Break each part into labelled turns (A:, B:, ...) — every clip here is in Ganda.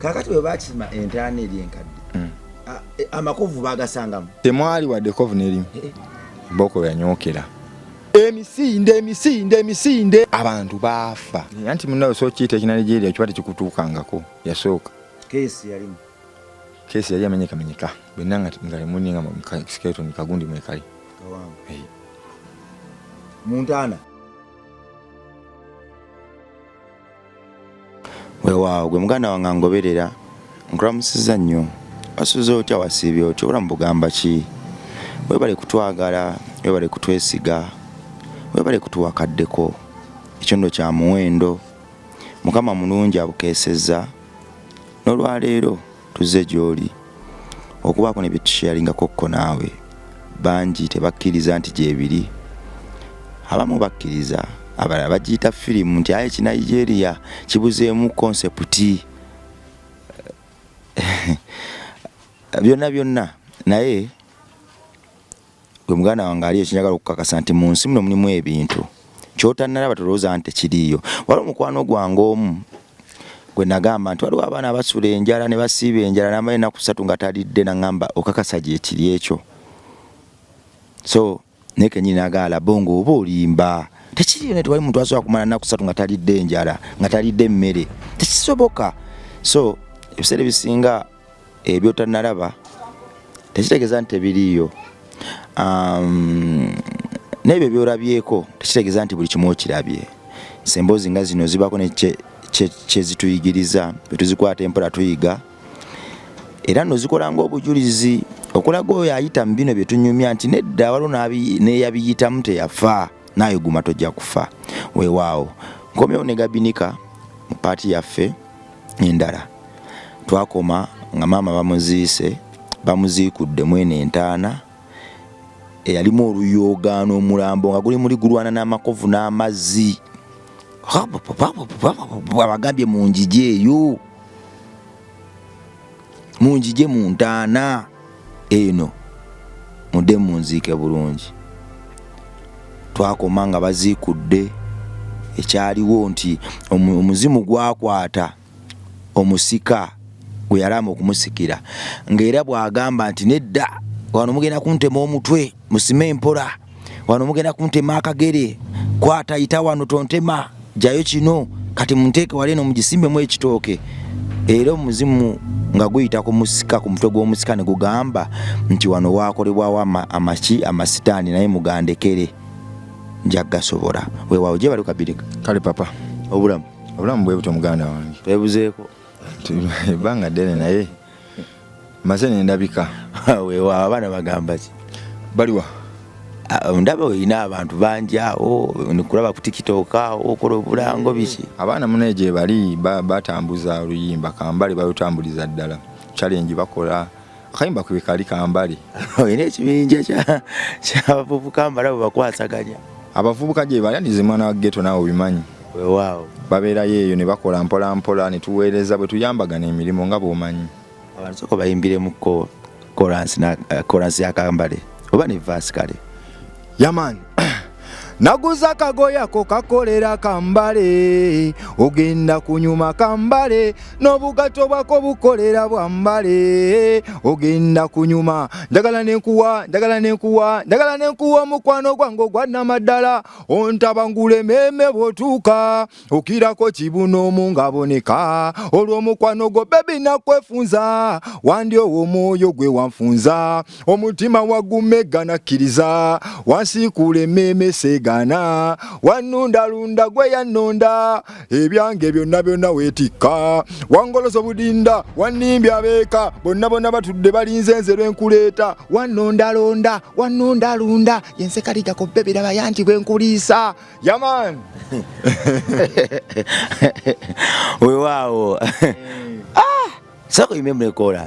A: Kakati bwe bakima entaana eri enkadde e, amakovu bagasangamu?
B: Temwali wadde kovu nerimu. Emboko yanyokera emisinde emisinde emisinde, abantu baafa. Anti munawe so kiyita ekina Nigeria kiba tekikutuukangako. Yasooka
A: keesi yalimu.
B: Keesi yali amenyekamenyeka bwenna nga muni nga skeleton kagundi mwekali.
A: Kawanvu mu ntaana. Weewaawo gwe muganda wange angoberera, nkulamusizza nnyo. Wasuze otya, wasiibye otya, obulamu bugamba ki? Weebale kutwagala, weebale kutwesiga, weebale kutuwa kaddeko. Ekyo nno kya muwendo. Mukama mulungi abukeesezza. N'olwaleero tuzze gy'oli okubaako ne bye tusharingako ko naawe. Bangi tebakkiriza nti gyebiri, abamu bakkiriza, abalala bagiyita firimu nti aye Kinigeria kibuzeemu konsepti byonna byonna. Naye gwe muganda wange ali ekinjagala okukakasa nti mu nsi muno mulimu ebintu kyotannalaba tolowooza nti tekiriiyo. Waliwo mukwano gwange omu gwe nagamba nti waliwo abaana abasula enjala ne basiiba enjala n'amala ennaku 3 nga talidde, naŋŋamba okakasa gyekiri ekyo? So naye kenyini nagamba Labongo oba olimba, tekiriyo, naye tewali muntu asobola kumala nnaku 3 nga talidde enjala, nga talidde emmere, tekisoboka. So ebiseera ebisinga ebyotannalaba tekitegeeza nti tebiriiyo, n'ebyo byolabyeko tekitegeeza nti buli kimu okirabye. Emboozi nga zino zibaako ne kyezituyigiriza, bwe tuzikwata empola tuyiga, era nno zikola ng'obujulizi okulaga oyo ayita mu bino bye tunyumya nti nedda, waliwo n'eyabiyitamu teyafa, naawe guma tojja kufa. Weewaawo nkomyewo ne Gabinika mu paati yaffe endala. Twakoma nga maama bamuziise, bamuziikudde mwene entaana eyalimu oluyoogaano, omulambo nga guli muli gulwana n'amakovu n'amazzi. Abagambye munjije eyo, munjije mu ntaana eno, mudde munziike bulungi. Twakoma nga baziikudde, ekyaliwo nti omuzimu gwakwata omusika gwe yalaama okumusikira, ng'era bw'agamba nti nedda, wano mugenda kuntema omutwe, musime empola, wano mugenda kuntema akagere, kwata yita wano tontema, jayo kino, kati munteeke wali eno mugisimbemu ekitooke. Era omuzimu nga guyita ku musika, ku mutwe gw'omusika, ne gugamba nti wano wakolebwawo amaki amasitaani, naye mugandekere nja gasobola. Weewaawo gye bali Kabirika.
B: Kale papa.
A: Obulamu?
B: Obulamu bwe butyo muganda wange.
A: Twebuzeeko.
B: Ebbanga ddene naye maze nendabika.
A: Weewaawo, abaana bagamba ki?
B: Baliwa?
A: Ndaba olina abantu bangi awo, nkulaba ku TikTok awo okola obulango biki.
B: Abaana munaye gye bali, batambuza oluyimba Kambale, balutambuliza ddala, challenge bakola akayimba kwe kali Kambale.
A: Olina ekibinja ky'abavubuka mbalabo bakwasaganya.
B: Abavubuka gye bali, anti mwana wa ghetto naawe obimanyi.
A: Weewaawo.
B: Babeerayo eyo ne bakola mpola mpola ne tuweereza bwe tuyambagana emirimu nga bw'omanyi.
A: Abantu sooka bayimbiremuko chorus ya Kambale oba ne verse kale.
B: Yeah man. Naguza kagoyako kakolera Kambale, ogenda kunyuma Kambale, n'obugato bwako bukolera bwambale, ogenda kunyuma. Njagala nenkuwa, njagala nenkuwa, njagala nenkuwa omukwano gwange ogwa namaddala, ontabangula emmeeme bw'otuuka, okirako kibuno omu ng'aboneka, olw'omukwano gwo baby nakwefunza, wandi owo omwoyo gwe wanfunza, omutima wagumegga nakkiriza, wansiikuula emmeeme seegaana, wannundalunda gwe yannonda, ebyange byonna byonna weetikka, wangoloza obudinda, wannimbya abeeka, bonna bonna batudde balinze nze lwe nkuleeta, wannondalonda, wannundalunda, yenze kaligako baby laba yanti bwe nkuliisa. Yeah man.
A: Weewaawo. Sooka oyimbe mu chorus.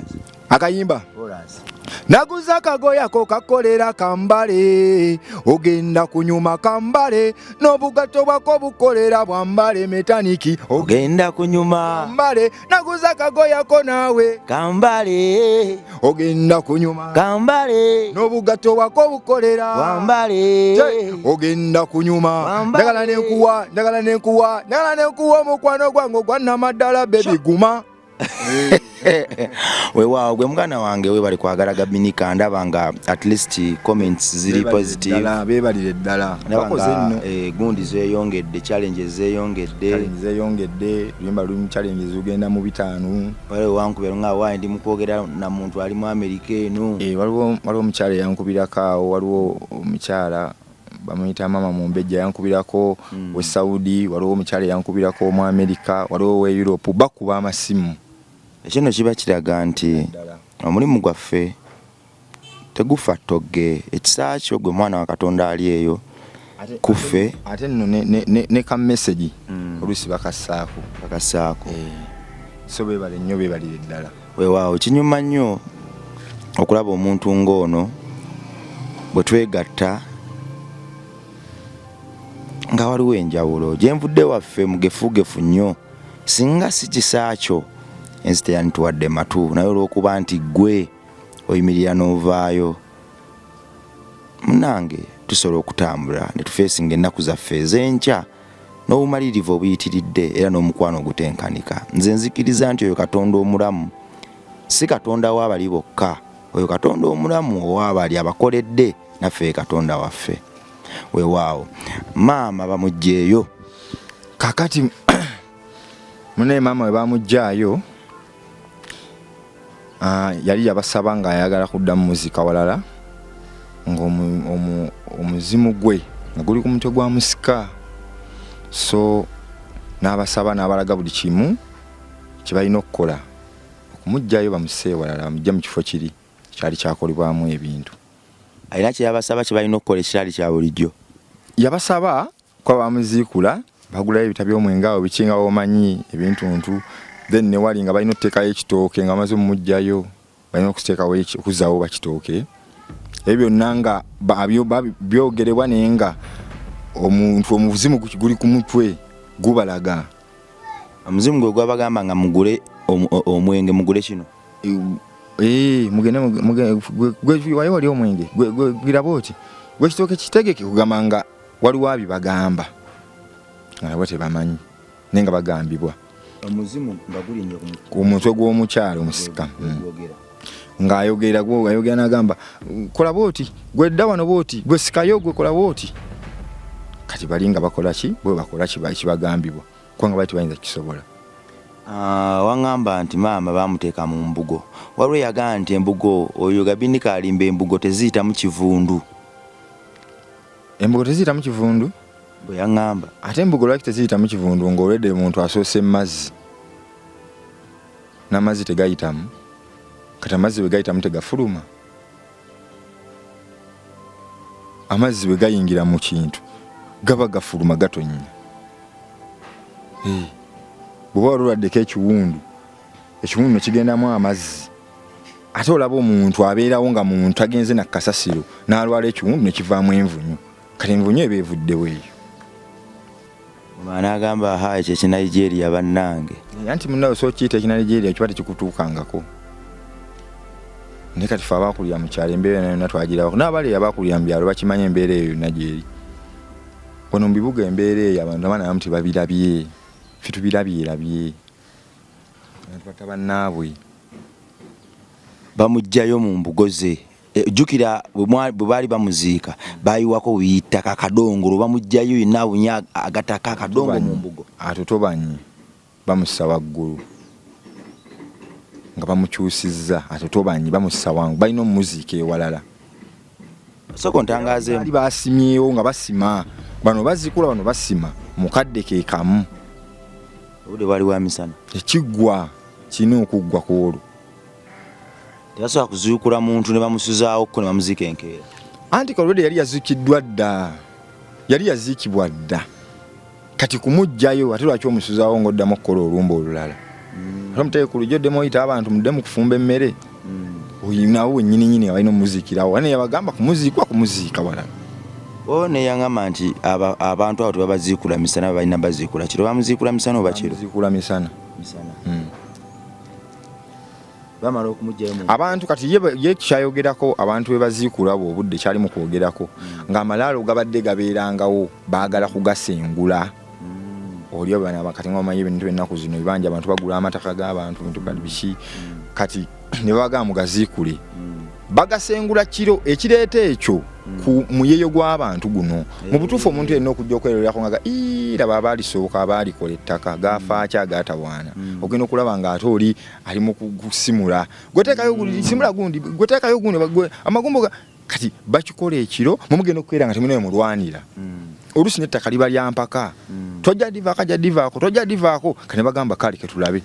B: Akayimba.
A: Chorus.
B: Naguza kagoyako kakolera Kambale, ogenda kunyuma Kambale, n'obugato bwako bukolera bwambale metaniki,
A: ogenda kunyuma
B: Kambale, naguza kagoyako naawe
A: Kambale,
B: ogenda kunyuma
A: Kambale,
B: n'obugato bwako bukolera
A: bwambale,
B: ogenda kunyuma.
A: Wambale.
B: Njagala nenkuwa, njagala nenkuwa, njagala nenkuwa omukwano gwange ogwa namaddala baby guma.
A: Weewaawo gwe muganda wange, webale kwagala Gabinika. Ndaba nga at least comments ziri positive.
B: Beebalire ddala.
A: Ndaba
B: Bakoze
A: nga
B: nno.
A: Gundi zeeyongedde, challenges zeeyongedde.
B: Challenge zeeyongedde, luyimba lulimu challenges lugenda mu 50.
A: Waliwo wankubira nga waayi ndi mukwogera na muntu ali mu Amerika eno.
B: Waliwo omukyala eyankubirako awo, waliwo omukyala bamuyita Mama Mumbejja yankubirako we Saudi, waliwo omukyala eyankubirako mu Amerika, waliwo we Europe, bakuba amasimu.
A: Ekyo nno kiba kiraga nti
B: Ddala.
A: omulimu gwaffe tegufa ttogge. Ekisa kyo gwe mwana wa Katonda ali eyo kuffe.
B: Ate nno ne ka message oluusi bakassaako.
A: Bakassaako.
B: So beebale nnyo, beebalire ddala.
A: Weewaawo, kinyuma nnyo okulaba omuntu ng'ono bwe twegatta nga waliwo enjawulo. Gye nvudde waffe mugefugefu nnyo, singa si kisa kyo ensi teyandituwadde matu, naye olw'okuba nti ggwe oyimirira n'ovaayo, munnange, tusobola okutambula ne tufeesinga ennaku zaffe ez'enkya n'obumalirivu obuyitiridde era n'omukwano ogutenkanika. Nze nzikiriza nti oyo Katonda omulamu si Katonda w'abali bokka, oyo Katonda omulamu ow'abali abakoledde naffe ye Katonda waffe. Weewaawo, maama bamuggyeeyo.
B: Kakati munaye maama we bamuggyaayo, yali yabasaba ng'ayagala kuddamu muzika walala, ng'omuzimu gwe nga guli ku mutwe gwa musika, so n'abasaba n'abalaga buli kimu kye balina okukola okumuggyayo bamusse ewalala, bamuggye mu kifo kiri kyali kyakolebwamu ebintu.
A: Alina kye yabasaba kye balina okukola ekitali kya bulijjo?
B: Yabasaba kuba bamuziikula bagulayo ebita by'omwenge awo biki nga womanyi ebintuntu, then ne wali nga balina okuteekayo ekitooke nga bamaze omumuggyayo, balina okuteekawo okuzzaawo bakitooke. Ebyo byonna nga byogerebwa, naye nga omuntu omuzimu guli ku mutwe gubalaga.
A: Omuzimu gwe gwabagamba nga mugule omwenge, mugule kino.
B: Mugende gwe wayo wali omwenge giraba oti gwe kitooke kitegeke, kugamba nga waliwo abibagamba nga nabo tebamanyi, naye nga bagambibwa.
A: Omuzimu nga gulinye
B: ku mutwe gw'omukyalo omusika. Ng'ayogera ayogera n'agamba kola bwoti, gwe dda wano bwoti, gwe sikayo, gwe kola bwoti. Kati bali nga bakola ki bwe bakola kibagambibwa kubanga bali tebayinza kukisobola.
A: Waŋŋamba nti maama baamuteeka mu mbugo. Waliwo eyagamba nti embugo oyo Gabinika alimba, embugo teziyitamu kivundu.
B: Embugo teziyitamu kivundu?
A: Bwe yaŋŋamba.
B: Ate embugo lwaki teziyitamu kivundu ng'olwedde omuntu asoose mu mazzi, n'amazzi tegayitamu? Kati amazzi bwe gayitamu tegafuluma? Amazzi bwe gayingira mu kintu gaba gafuluma, gatonnya. Bw'oba wali olwaddeko ekiwundu, ekiwundu ne kigendamu amazzi, ate olaba omuntu abeerawo nga muntu agenze na kasasiro n'alwala ekiwundu ne kivaamu envunyu, kati envunyu eba evuddewo eyo.
A: Omwana n'agamba, ha, ekyo ekinigeria bannange.
B: Anti munnawe so kiyita ekinigeria kiba tekikutuukangako, naye kati fe abakulira mu kyalo embeera yonna yonna twagirabako, n'abali abakulira mu byalo bakimanyi embeera eyo yonna gyeri. Wano mu bibuga embeera eyo abantu abaana abamu tebabirabye, ffe tubirabyerabye, abantu batta bannaabwe.
A: Bamuggyayo mu mbugo ze. Jjukira bwe baali bamuziika bayiwako buyittaka akadongolo, bamuggyayo yenna awunya agataka akadongo mu mbugo.
B: Atotobanye bamussa waggulu nga bamukyusizza, atotobanye bamussa wangu, balina omumuziika ewalala.
A: Sooka ontangaazeemu.
B: Baali basimyewo nga basima, bano bazikula, bano basima mukadde ke kamu.
A: Obudde bwali bwa misana.
B: Ekiggwa kirina okuggwa ku olwo.
A: Tebasobola kuzuukula muntu ne bamusuzaawokko ne bamuziika enkeera?
B: Anti kalwedde yali yaziikiddwa dda, yali yaziikibwa dda, kati kumuggyayo ate lwaki omusuzaawo ng'oddamu okukola olumba olulala? Ate omuteeke ku luggi oddemu oyite abantu muddemu kufumba emmere. Nawe wennyini nyini nga balina omumuziikirawo, ane yabagamba kumuziikwa kumuziika walala.
A: O neyaŋŋamba nti abantu abo tebabaziikula misana, balina baziikula kiro. Bamuziikula misana oba kiro?
B: Bamuziikula misana.
A: Misana. Bamala okumuggyayo mu
B: Abantu kati ye kyayogerako, abantu be baziikula bwe obudde kyali mu kwogerako ng'amalaalo gabadde gabeerangawo, baagala kugasengula. Oli bana kati nga omanyi ebintu ennaku zino ebibanja, abantu bagula amataka g'abantu, bintu bali biki. Kati ne babagamba mugaziikule, bagasengula kiro. Ekireeta ekyo ku muyeyo gw'abantu guno, mu butuufu omuntu yenna okujja okweroleraku nga raba abaalisooka abaalikola ettaka gafaaki agatawaana, ogenda okulaba nga ate oli ali mu kusimula, gweteekayo gundi, simula gundi, gweteekayo gundi, amagumbo kati bakikola ekiro, mumugenda okukeera nga temulina we mulwanira. Oluusi n'ettaka liba lya mpaka, tojja divaako, ajja divaako, tojja divaako. Kati ne bagamba kale ketulabe.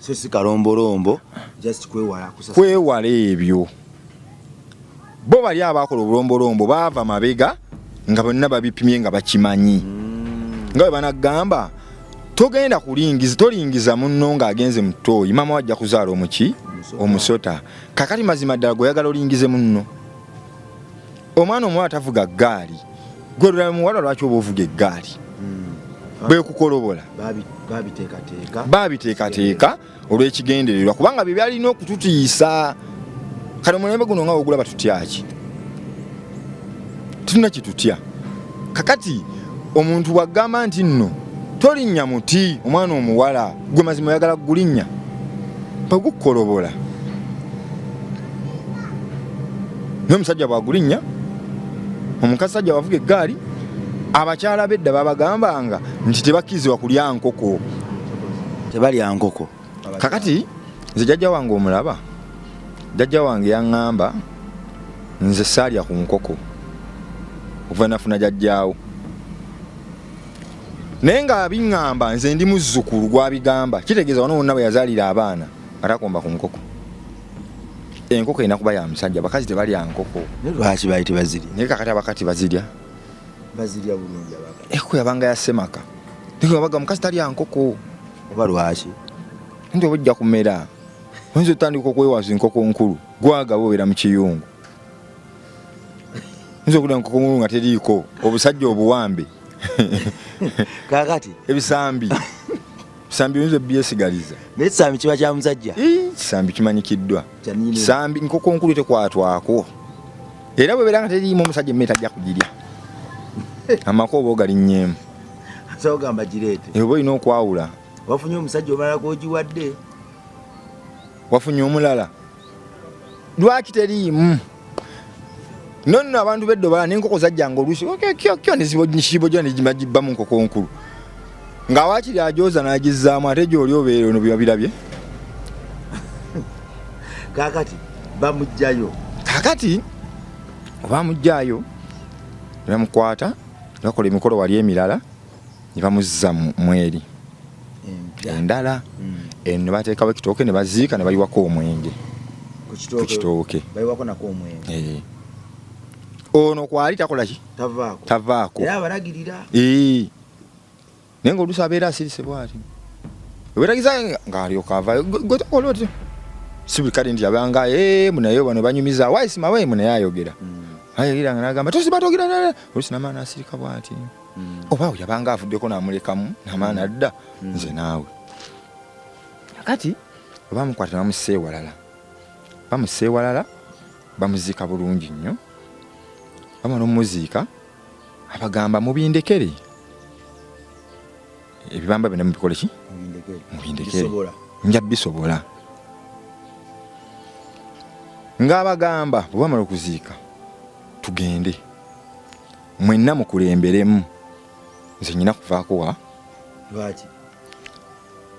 A: So si kalombolombo, just kwewala kusasa.
B: Kwewala ebyo. Bo bali abakola obulombolombo baava mabega nga bonna babipimye nga bakimanyi, nga bwe banagamba togenda kulingiza, tolingiza munno ng'agenze mu ttooyi, maama wajja kuzaala omuki?
A: Omusota.
B: Omusota. Kakati mazima ddala gweoyagala olingize munno, omwana omuwala tavuga ggaali, gwe lulala muwala lwaki oba ovuga eggaali? Bwekukolobola.
A: Babiteekateeka.
B: Babiteekateeka olw'ekigendererwa, kubanga bye byalina okututiisa. Kati omulembe guno nga wogulaba tutyaki? Tulina kitutya. Kakati omuntu bwagamba nti nno tolinnya muti, omwana omuwala gwe mazima oyagala gulinnya, bwegukolobola, naye omusajja bwagulinnya, omukasajja wavuga eggaali. Abakyala bedda babagambanga nti tebakkirizibwa kulya nkoko.
A: Tebalya nkoko.
B: Kakati nze jjajja wange omulaba, jjajja wange yaŋŋamba nze saalya ku nkoko okuva nafuna jjajjaawo, naye nga biŋŋamba nze ndi muzzukulu gwabigamba, kitegeeza wano wonna bwe yazaalira abaana atakomba ku nkoko. Enkoko erina kuba ya musajja, bakazi tebalya nkoko.
A: Naye lwaki baali tebazirya?
B: Naye kakati abakati bazirya.
A: Bazirya bulungi abakati.
B: Enkoko yabanga ya ssemaka, naye mukazi talya nkoko.
A: Oba lwaki?
B: Nti oba ojja kumera, oyinza otandika okwewaza enkoko nkulu, gwagaba obeera mu kiyungu, oyinza okulya enkoko nkulu nga teriiko obusajja obuwambe.
A: Kakati
B: ebisambi, bisambi oyinza obyesigaliza.
A: Naye ekisambi kiba kya musajja.
B: Ii, kisambi kimanyikiddwa.
A: Kya nnyini.
B: Kisambi, nkoko nkulu tekwatwako, era bwebeera nga teriimu omusajja emmere tajja kugirya, amaka oba ogalinnyeemu.
A: Asobola ogamba gireete.
B: Oba olina okwawula.
A: Wafunye omusajja omulala gw'ogiwadde.
B: Wafunye omulala, lwaki teriimu? Nonno abantu beddo bala n'enkoko zajjanga oluusi kyokyo nekibojo negibbamu nkoko nkulu, nga waakiri ajoza n'agizzaamu, ate gyoli obeera ono biba birabye.
A: Kakati bamugjayo.
B: Kakati bamugjayo ne bamukwata ne bakola emikolo wali emirala ne bamuzza mweri endala. Eno ne bateekawo ekitooke ne baziika ne bayiwako omwenge ku kitooke.
A: Bayiwako nako omwenge.
B: Ono kwali takola ki?
A: Tavaako.
B: Tavaako.
A: Era abalagirira.
B: Naye ng'oluusi abeera asirise bw'ati, weragiza ng'alyoka avaayo. Gwe tokola otyo, si buli kale nti abanga naye bano banyumiza waisima we naye ayogera, ayogera nga nagamba tosiba togira, oluusi namala n'asirika bw'ati, oba awo yabanga avuddeko n'amulekamu namala nadda nze naawe. Kati bamukwata bamussa ewalala, bamussa ewalala, bamuziika bulungi nnyo. Bamala omumuziika, abagamba mubindekere ebibamba byonna, mubikole ki? Mubindekere, nja bisobola. Ng'abagamba bwe bamala okuziika, tugende mwenna mukulemberemu, nze nyina kuvaako wa.
A: Lwaki?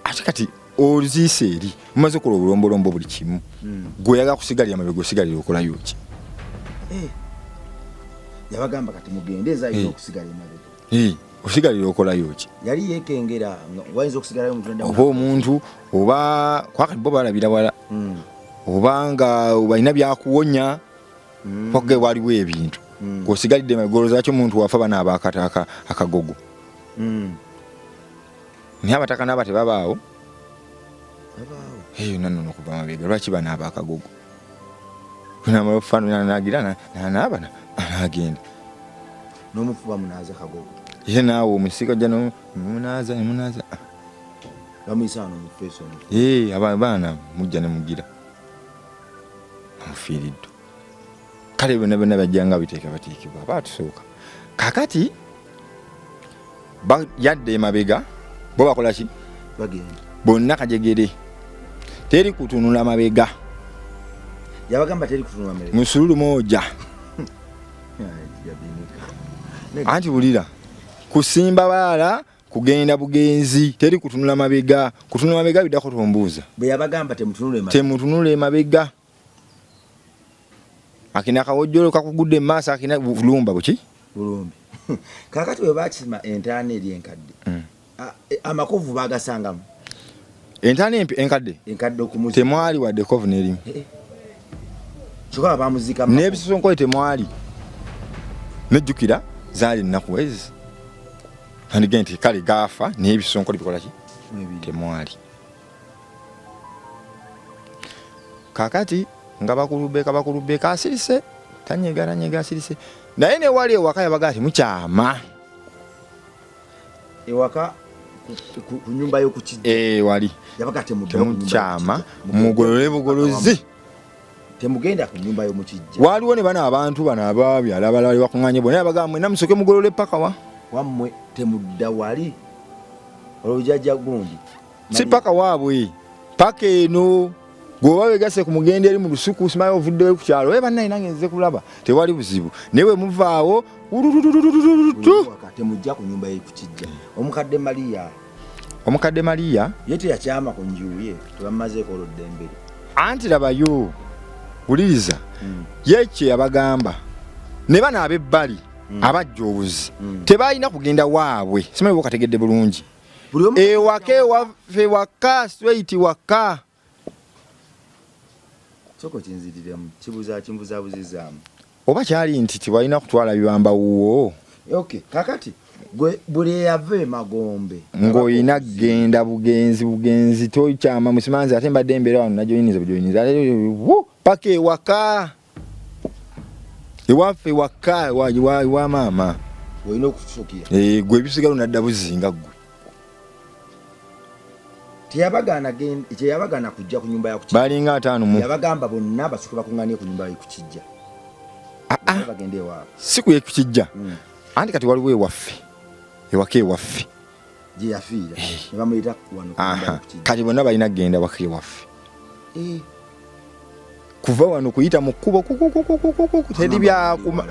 B: Ate kati oziise eri, mumaze okukola obulombolombo buli kimu, gwe oyagala kusigalira mabega, osigalira okolayo ki?
A: Yabagamba kati mugende, ezalina okusigala emabega.
B: Osigalira okolayo ki?
A: Yali yekengera wayinza okusigalayo omuntu.
B: Oba omuntu oba kwakati bo balabira wala, oba nga balina byakuwonya, kwage waliwo ebintu gosigalidde mabega, olowooza ki omuntu wafa banaaba akagogo? Naye abataka naaba tebabaawo eyo nanono okuva mabega, lwaki banaaba akagogo? Namala okufaanana nagira nanaaba nagenda.
A: N'omufu bamunaaza kagogo.
B: Ye naawe omusika ojja nemunaaza nemunaaza.
A: Bamuyisa wano mu feesi omufu.
B: Abaana mujja ne mugira amufiiriddwa. Kale byonna byonna bajjanga biteeka bateekebwa abatusooka. Kakati Yadda emabega bo bakola ki?
A: Bagenda
B: bonna kajegere, teri kutunula mabega.
A: Yabagamba teri kutunula mabega.
B: Musululu moja. Anti wulira, kusimba baala kugenda bugenzi, teri kutunula mabega. Kutunula mabega biddako tombuuza.
A: Bwe yabagamba temutunule emabega.
B: Temutunule emabega. Akina akawojjolo kakugudde mu maaso, akina bulumba buki?
A: Bulumbi. Kaakati bwe bakisima entaana eri enkadde, amakovu bagasangamu.
B: Entaana enkadde?
A: Enkadde okumuzi.
B: Temwali wadde kovu n'erimu.
A: Kyokka bamuziika.
B: N'ebisosonkoye temwali. Nejjukira zaali ennaku ezi. Nandige nti kale gaafa naye ebisosonkole bikola ki? Temwali. Kaakati nga bakulubeka bakulubeka asirise tanyega tanyega asirise, naye ne wali ewaka yabaga ati mukyama.
A: Ewaka ku nyumba y'okukijja.
B: Wali.
A: Yabaga
B: temukyama, mugolole bugolozi.
A: Temugenda ku nyumba y'omukijja.
B: Waliwo ne bano abantu bano ababyala abalala bakuŋŋaanye bonna, yabaga mwenna musooke mugolole paka wa?
A: Wammwe temudda wali. Olwo jjajja gundi.
B: Si paka waabwe, paka eno. Gweoba wegase ku mugendo eri mu lusuku, simanyi ovuddeyo ku kyalo, bannaye nange nzize kulaba, tewali buzibu. Naye bwe muvaawo,
A: temujja ku nyumba y'ekukijja. Omukadde Maria.
B: Omukadde Maria?
A: Ye teyakyama ku nju ye, tebamazeeko olwo ddembe.
B: Anti labayo, wuliriza, ye kye yabagamba, ne bano ab'ebbali abajja obuzi, tebalina kugenda waabwe, simanyi oba okategedde bulungi. Ewaka ewaffe waka, straight waka.
A: Soko kinziriremu, kibuza kimbuzabuzizaamu.
B: Oba kyali nti tebalina kutwala bibamba wuwo.
A: Okay, kakati gwe buli eyava emagombe
B: ng'olina kugenda bugenzi bugenzi, tokyama musimanzi ate mbadde embeera wano najoyiniza bujoyiniza paka ewaka ewaffe waka wa maama
A: olina okutusukira.
B: Gwe ebisigalo nadda buzinga ggwe.
A: Teyabagaana kujja ku nyumba ya kukijja.
B: Balinga 5 mu.
A: Yabagamba bonna basooke bakuŋŋaanye ku nyumba y'ekukijja. Bagende ewaabwe.
B: Si ku y'ekukijja. Anti kati waliwo ewaffe. Ewaka ewaffe.
A: Gye yafiira. Ne bamuyita wano ku nyumba y'ekukijja.
B: Kati bonna balina kugenda waka ewaffe. Kuva wano kuyita mu kkubo kukukukukuku teri byakuma.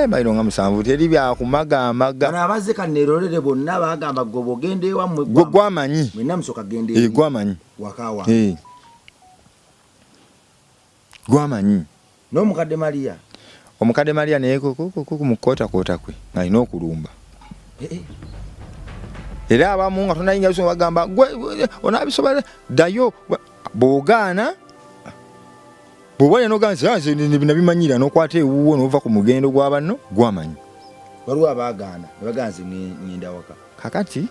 B: Mayiro nga 7 teri byakumagamaga.
A: Bano abazze kanneerolere bonna baagamba gwe bw'ogenda ewammwe
B: gwe gwamanyi.
A: Mwenna musooka genda eri.
B: Gwamanyi.
A: Waka wa.
B: Gwamanyi.
A: N'omukadde Maria.
B: Omukadde Maria naye mu kukootakoota kwe ng'alina okulumba. Era abamu nga tonayingira lusonga bagamba gwe onaabisobola ddayo bw'ogaana. Bw'oba olina ogaana nti, nze nabimanyira n'okwata ewuwo n'ova ku mugendo gwa banno gwamanyi.
A: Waliwo abaagaana ne bagamba nze ŋŋenda waka.
B: Kakati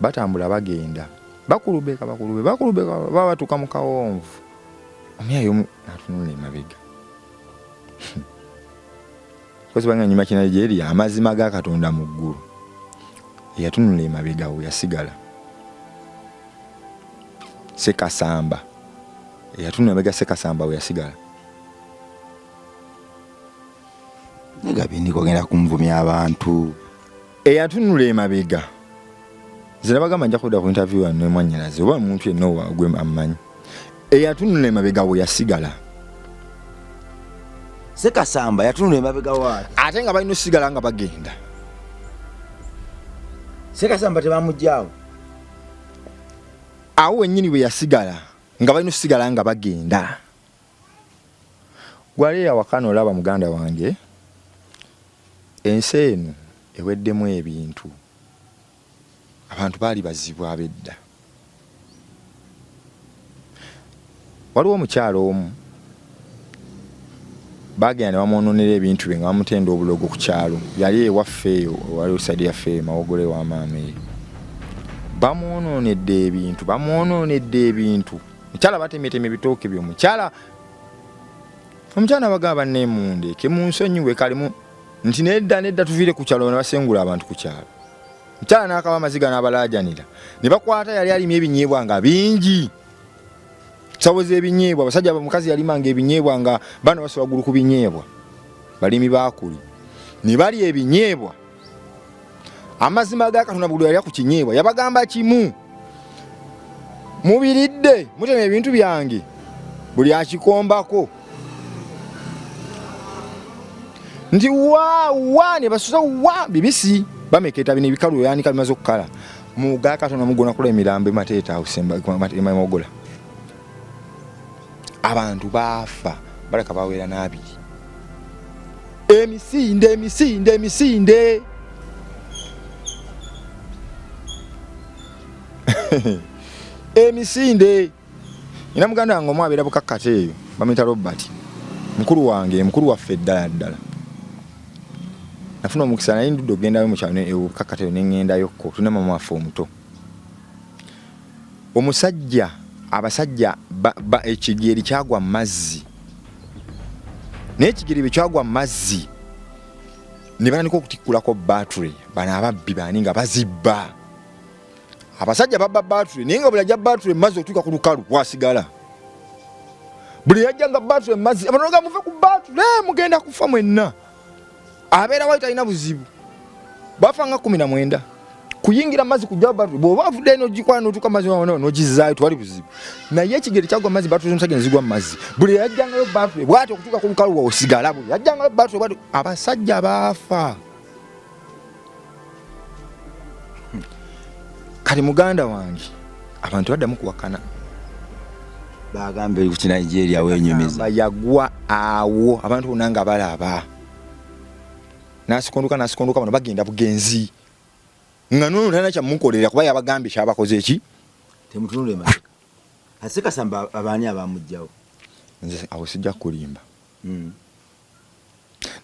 B: batambula bagenda bakulubeka bakulube bakulubeka baba batuuka mu kawonvu. Omyayi omu n'atunula emabega. Kozi banga nyuma kina Nigeria amazima ga Katonda mu ggulu. Eyatunula emabega we yasigala. Ssekasamba. Eyatunula emabega Ssekasamba we yasigala.
A: Nega bindi kogenda kunvumya abantu.
B: Eyatunula emabega. Nze nabagamba nja kudda ku interview wano ne mwannyinaze oba omuntu yenna gwe ammanyi. Eyatunula emabega we yasigala.
A: Ssekasamba yatunula emabega waate.
B: Ate nga balina osigala nga bagenda.
A: Ssekasamba tebamuggyaawo.
B: Awo wennyini we yasigala nga balina osigala nga bagenda. Gwali awaka n'olaba muganda wange, ensi eno eweddemu ebintu. Abantu baali bazibu ab'edda. Waliwo omukyala omu baagenda ne bamwonoonera ebintu bye nga bamutenda obulogo ku kyalo. Yali ewaffe eyo, waliwo sayidi yaffe eyo Mawogola ewa maama eyo. Bamwonoonedde ebintu, bamwonoonedde ebintu. Mukyala batemetema ebitooke bye, omukyala. Omukyala n'abagamba banneemundeeke munsonyiwe kale mu nti nedda nedda tuviire ku kyalo ne basengula abantu ku kyalo. Mukyala n'akaba amaziga n'abalaajanira. Ne bakwata yali alimye ebinyeebwa nga bingi. Nsawo z'ebinyeebwa, abasajja omukazi yalimanga ebinyeebwa nga bano basa waggulu ku binyeebwa. Balimi baakuli. Ne balya ebinyeebwa. Amazima ga Katonda buli yalya ku kinyeebwa yabagamba kimu, mubiridde mutema ebintu byange, buli akikombako nti wa wa ne basuza wa bibisi bameketa bino ebikalu yanika bimaze okukala muga Katonda mugona kula emirambo emateeta awo emamogola abantu baafa baleka bawera n'abiri emisinde emisinde emisinde emisinde. Nina muganda wange omu abeera Bukakkata eyo, bamuyita Robert, mukulu wange, mukulu waffe ddala ddala. Nafuna omukisa naye ndudde okugendayo mu kyalo e Bukakkata eyo ne ŋŋendayokko, tulina maama waffe omuto. Omusajja abasajja ekigeri kyagwa mu mazzi, naye ekigeri bwe kyagwa mu mazzi ne batandika okutikkulako battery, bano ababbi baani nga bazibba. Abasajja babba battery naye nga buli ajja battery mu mazzi okutuuka ku lukalu wasigala. Buli yajja nga battery mu mazzi, abantu nga muve ku battery mugenda kufa mwenna. Abeera wali talina buzibu. Bafa nga 19. Kuyingira mazzi kujja battery bw'oba avuddeyo n'ogikwala n'otuuka mazzi wano n'ogizzaayo tewali buzibu. Naye ekigere kyagwa mazzi battery z'omusajja ne zigwa mu mazzi. Buli yajjangayo battery bw'atyo okutuuka ku lukalu wasigala. Buli yajjangayo battery bw'atyo abasajja baafa. Kati muganda wange abantu baddamu kuwakana.
A: Bagamba eri ku Nigeria wenyumiza.
B: Yagwa awo abantu bonna nga balaba. Nasikonduka nasikonduka bano bagenda bugenzi. Nga nono talina kyamukolera kuba yabagambye kyabakoze eki?
A: Temutunule emabega. Ate Kasamba abaani abamugjawo?
B: Nze awo sijja kulimba.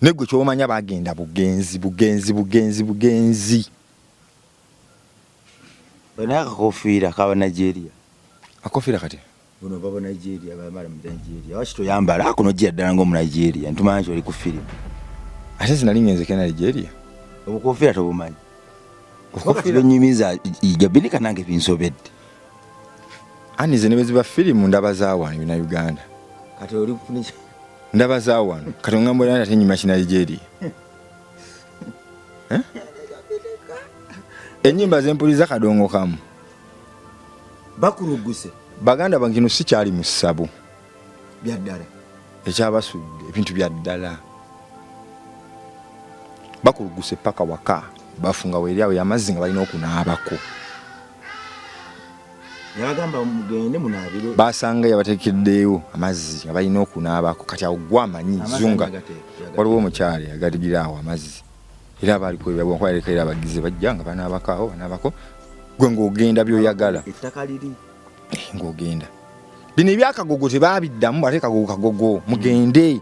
B: Naye gwe ky'omanya bagenda bugenzi bugenzi bugenzi bugenzi.
A: Olina akakofiira kaba Nigeria.
B: Akakofiira kati?
A: Buno baba Nigeria, bamala mu Nigeria. Waki toyambala ako nojja ddala ng'omu Nigeria, ntumanya nti oli ku firimu.
B: Ate nze nali ngenzeko e Nigeria.
A: Obukofiira tobumanyi? Obukofiira byonyumiza Jabinika nange binsobedde.
B: Ani nze ne bwe ziba firimu ndaba za wano bina Uganda.
A: Kati oli kufuna
B: ndaba za wano kati ongamba olina ate nyuma ki Nigeria. Eh? Ennyimba zempuliza kadongo kamu.
A: Bakuluguse.
B: Baganda bange kino si kyali mu ssabo.
A: Bya ddala.
B: Ekyabasudde ebintu bya ddala. Bakuluguse paka waka bafunga weeri awo y'amazzi nga balina okunaabako.
A: Yabagamba mugende munaabire.
B: Basanga yabateekeddeewo amazzi nga balina okunaabako kati awo gwe amanyi zunga waliwo omukyala yagadigira awo amazzi era aba aliko ebyakuba era abagize bajja nga banaabako awo banaabako gwe ng'ogenda by'oyagala.
A: Ettaka liri.
B: Ng'ogenda. Bino ebyakagogo tebaabiddamu ate kagogo kagogo mugende.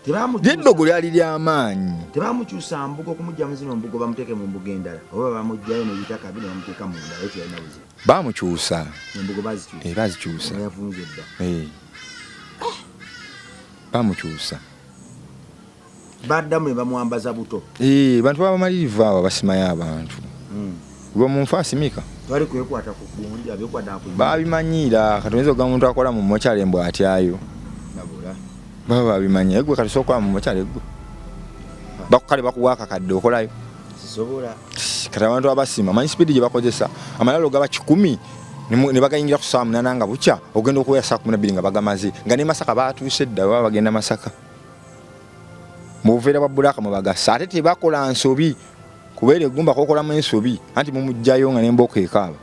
B: Eddogo lyali lyamaanyi.
A: Tebamukyusa mbugo okumujja mu zino mbugo bamuteeke mu mbugo endala oba bamuggyayo n'ebitaka bino bamuteeka mu ndala ekyo yalina buzibu.
B: Bamukyusa.
A: Embugo bazikyusa.
B: Bazikyusa.
A: Yavunze dda.
B: Bamukyusa.
A: Baddamu ne bamwambaza buto.
B: Bantu baba bamalirivu abo abasimayo abantu. Gwe omuntu asimika.
A: Bali kwekwata ku gundi, abekwata ku
B: Babimanyiira kati oyinza okugamba omuntu akola mu mokyala embwa atyayo.
A: Nabula.
B: Baba babimanyi gwe kati osobola okukola mu mokyala gwe. Bakukale bakuwa akakadde okolayo.
A: Sisobola.
B: Kati abantu abasima manyi speed gye bakozesa amalalo gaba 10 ne bagayingira ku ssaawa 8 nga bukya ogenda okuwera ssaawa 12 nga bagamaze nga ne Masaka baatuuse dda baba bagenda Masaka. Mu buveera bwa bbulaaka mwe bagassa ate tebakola nsobi kubeera eggumba kokolamu ensobi anti mumuggyayo nga n'embooko ekaaba.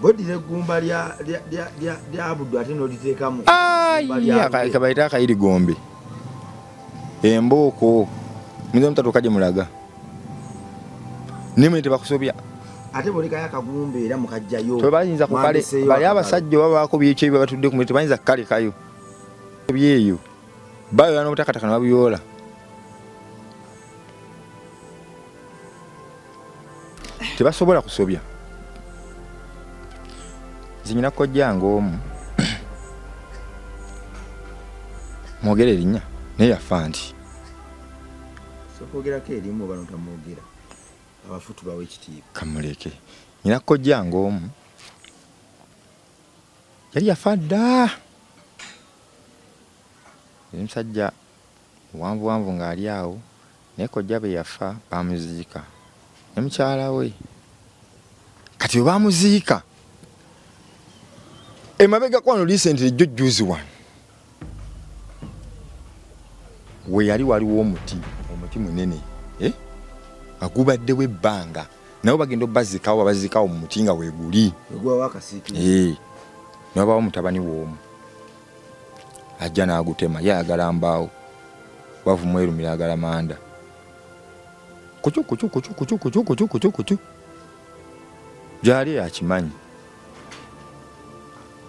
A: Bw'oddira eggumba lya Buddu ate n'oliteekamu
B: kabayite akayirigombe embooko muyinza mutatuuka gye mulaga naye mwe tebakusobya.
A: Ate bw'olekayo akagumba era mukajjayo.
B: Tebayinza kukale bali abasajja oba baako byekyo ebyo batudde ku muli tebayinza kukalekayo byeyo bayola n'obutakataka ne babuyoola. Tebasobola kusobya. Nze nyina kojjange omu mwogere erinnya naye yafa nti
A: sokwogerako erimu oba notamwogera abafu tubawe ekitiibwa.
B: Kamuleke nyina kojjange omu yali yafa dda yali musajja muwanvuwanvu ng'ali awo naye kojja bwe yafa baamuziika. Ne mukyala we. Kati bwe bamuziika emabega kwano recently jjo juzi wano we yali waliwo omuti, omuti munene eh? Nga gubaddewo ebbanga, nabo bagenda obazikawo, babazikawo mu muti nga weguli eh, newabawo mutabani w'omu ajja n'agutema, ye ayagala mbaawo, bavu mwerumira ayagala manda, kucu kucu kucu kucu kucu kucu kucu kucu, gyali akimanyi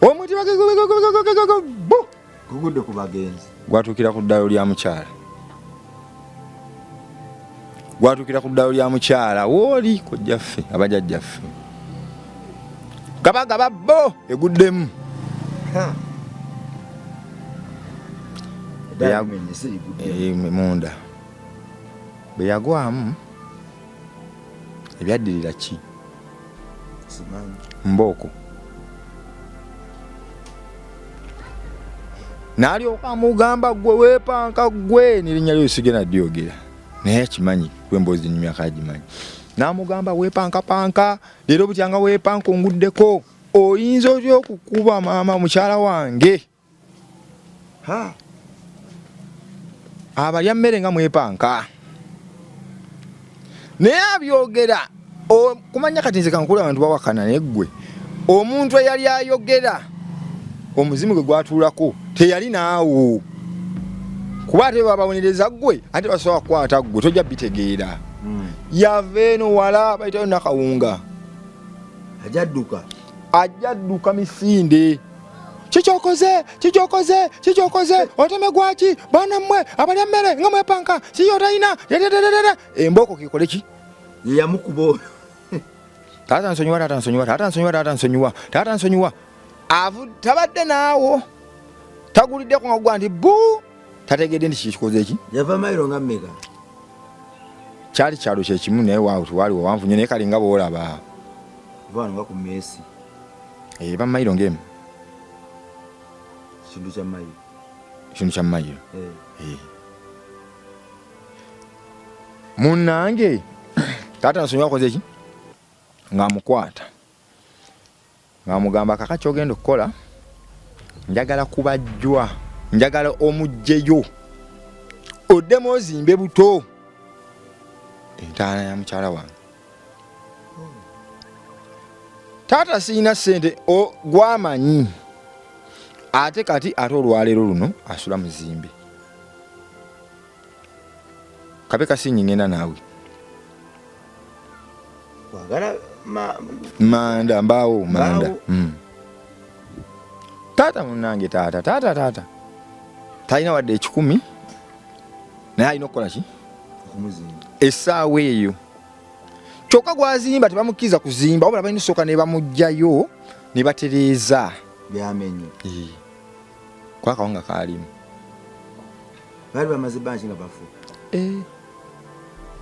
B: omuti
A: gugudde ku bagenzi,
B: gwatuukira ku ddalo lya mukyala, gwatuukira ku ddalo lya mukyala wooli kojjaffe abajajjaffe gabagaba bo eguddemu munda bwe yagwamu ebyaddirira ki mbooko n'alyoka amugamba gwe weepanka gwe nerinnya lyo sigenda dyogera naye akimanyi kuba emboozi nyumyako agimanyi n'amugamba weepankapanka leero butyanga weepanka onguddeko oyinza otya okukuba maama mukyala wange abalya mmere nga mwepanka naye abyogera kumanya kati nze kankula abantu bawakana naye ggwe omuntu eyali ayogera omuzimu gwe gwatuulako teyali naawo kuba ate bababonereza ggwe ate basobola kukwata ggwe tojja bitegeera yava eno wala bayitayo nakawunga
A: ajadduka
B: ajadduka misinde kikyokoze kikyokoze kikyokoze oteme gwaki baana mmwe abalya mmere nga mwepanka siyo talina embooko kekole ki
A: yeyamukuba oyo
B: taata nsonyiwa taata nsonyiwa taata nsonyiwa taata nsonyiwa taata nsonyiwa avu tabadde naawo taguliddeko nga gwa nti bu tategedde nti kikikoze ki
A: yava mayiro nga mmeka
B: kyali kyalo kyekimu naye waawo tewali wawanvu nyo naye kale nga bwolaba
A: wano nga ku meesi
B: eba mayiro ng'emu
A: kitundu kya mayiro
B: ekintu kya mayiro eh. Munnange taata nsonyiwa akoze ki ng'amukwata ng'amugamba kaka kyogenda okukola njagala kubajjwa njagala omugjeyo oddemu ozimbe buto entaana ya mukyala wange taata sirina ssente gwamanyi ate kati ate olwaleero luno asula muzimbe kabe kasinyi ngenda naawe manda mbaawo manda mm. Taata munange taata taata taata talina wadde ekikumi naye alina okukola ki essaawa eyo kyokka gwazimba tebamukkiriza kuzimba wabula balina osooka ne bamugjayo ne batereeza
A: byamenye
B: kuba akawunga kaalimu
A: baali bamaze banki nga bafu
B: eh,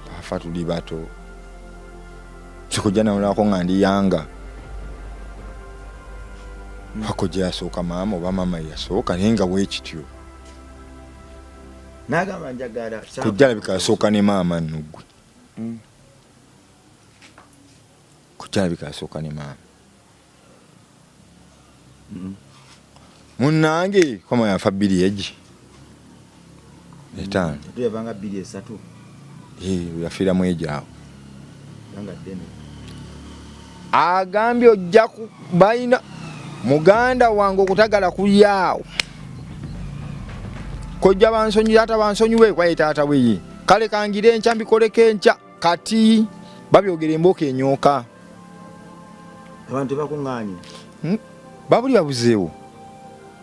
B: bafa tuli bato sikujja nawulako nga ndi yanga bakojja yasooka maama oba maama yasooka naye nga bwekityo
A: nagamba njagala
B: kojja alabika yasooka ne maama nno ggwe mm. Kojja alabika yasooka ne maama mm. Munnange koma yafa bbiri egi etaano
A: yavanga bbiri esatu
B: yafiiramu egyo awo agambye ojja balina muganda wange okutagala kulyawo kojja bansonyiwe taata bansonyiwe kwaye taata weye kale kangire enkya mbikoleko enkya kati babyogera embooka enyooka
A: abantu tebakuŋŋaanye
B: hmm? Babuli babuzeewo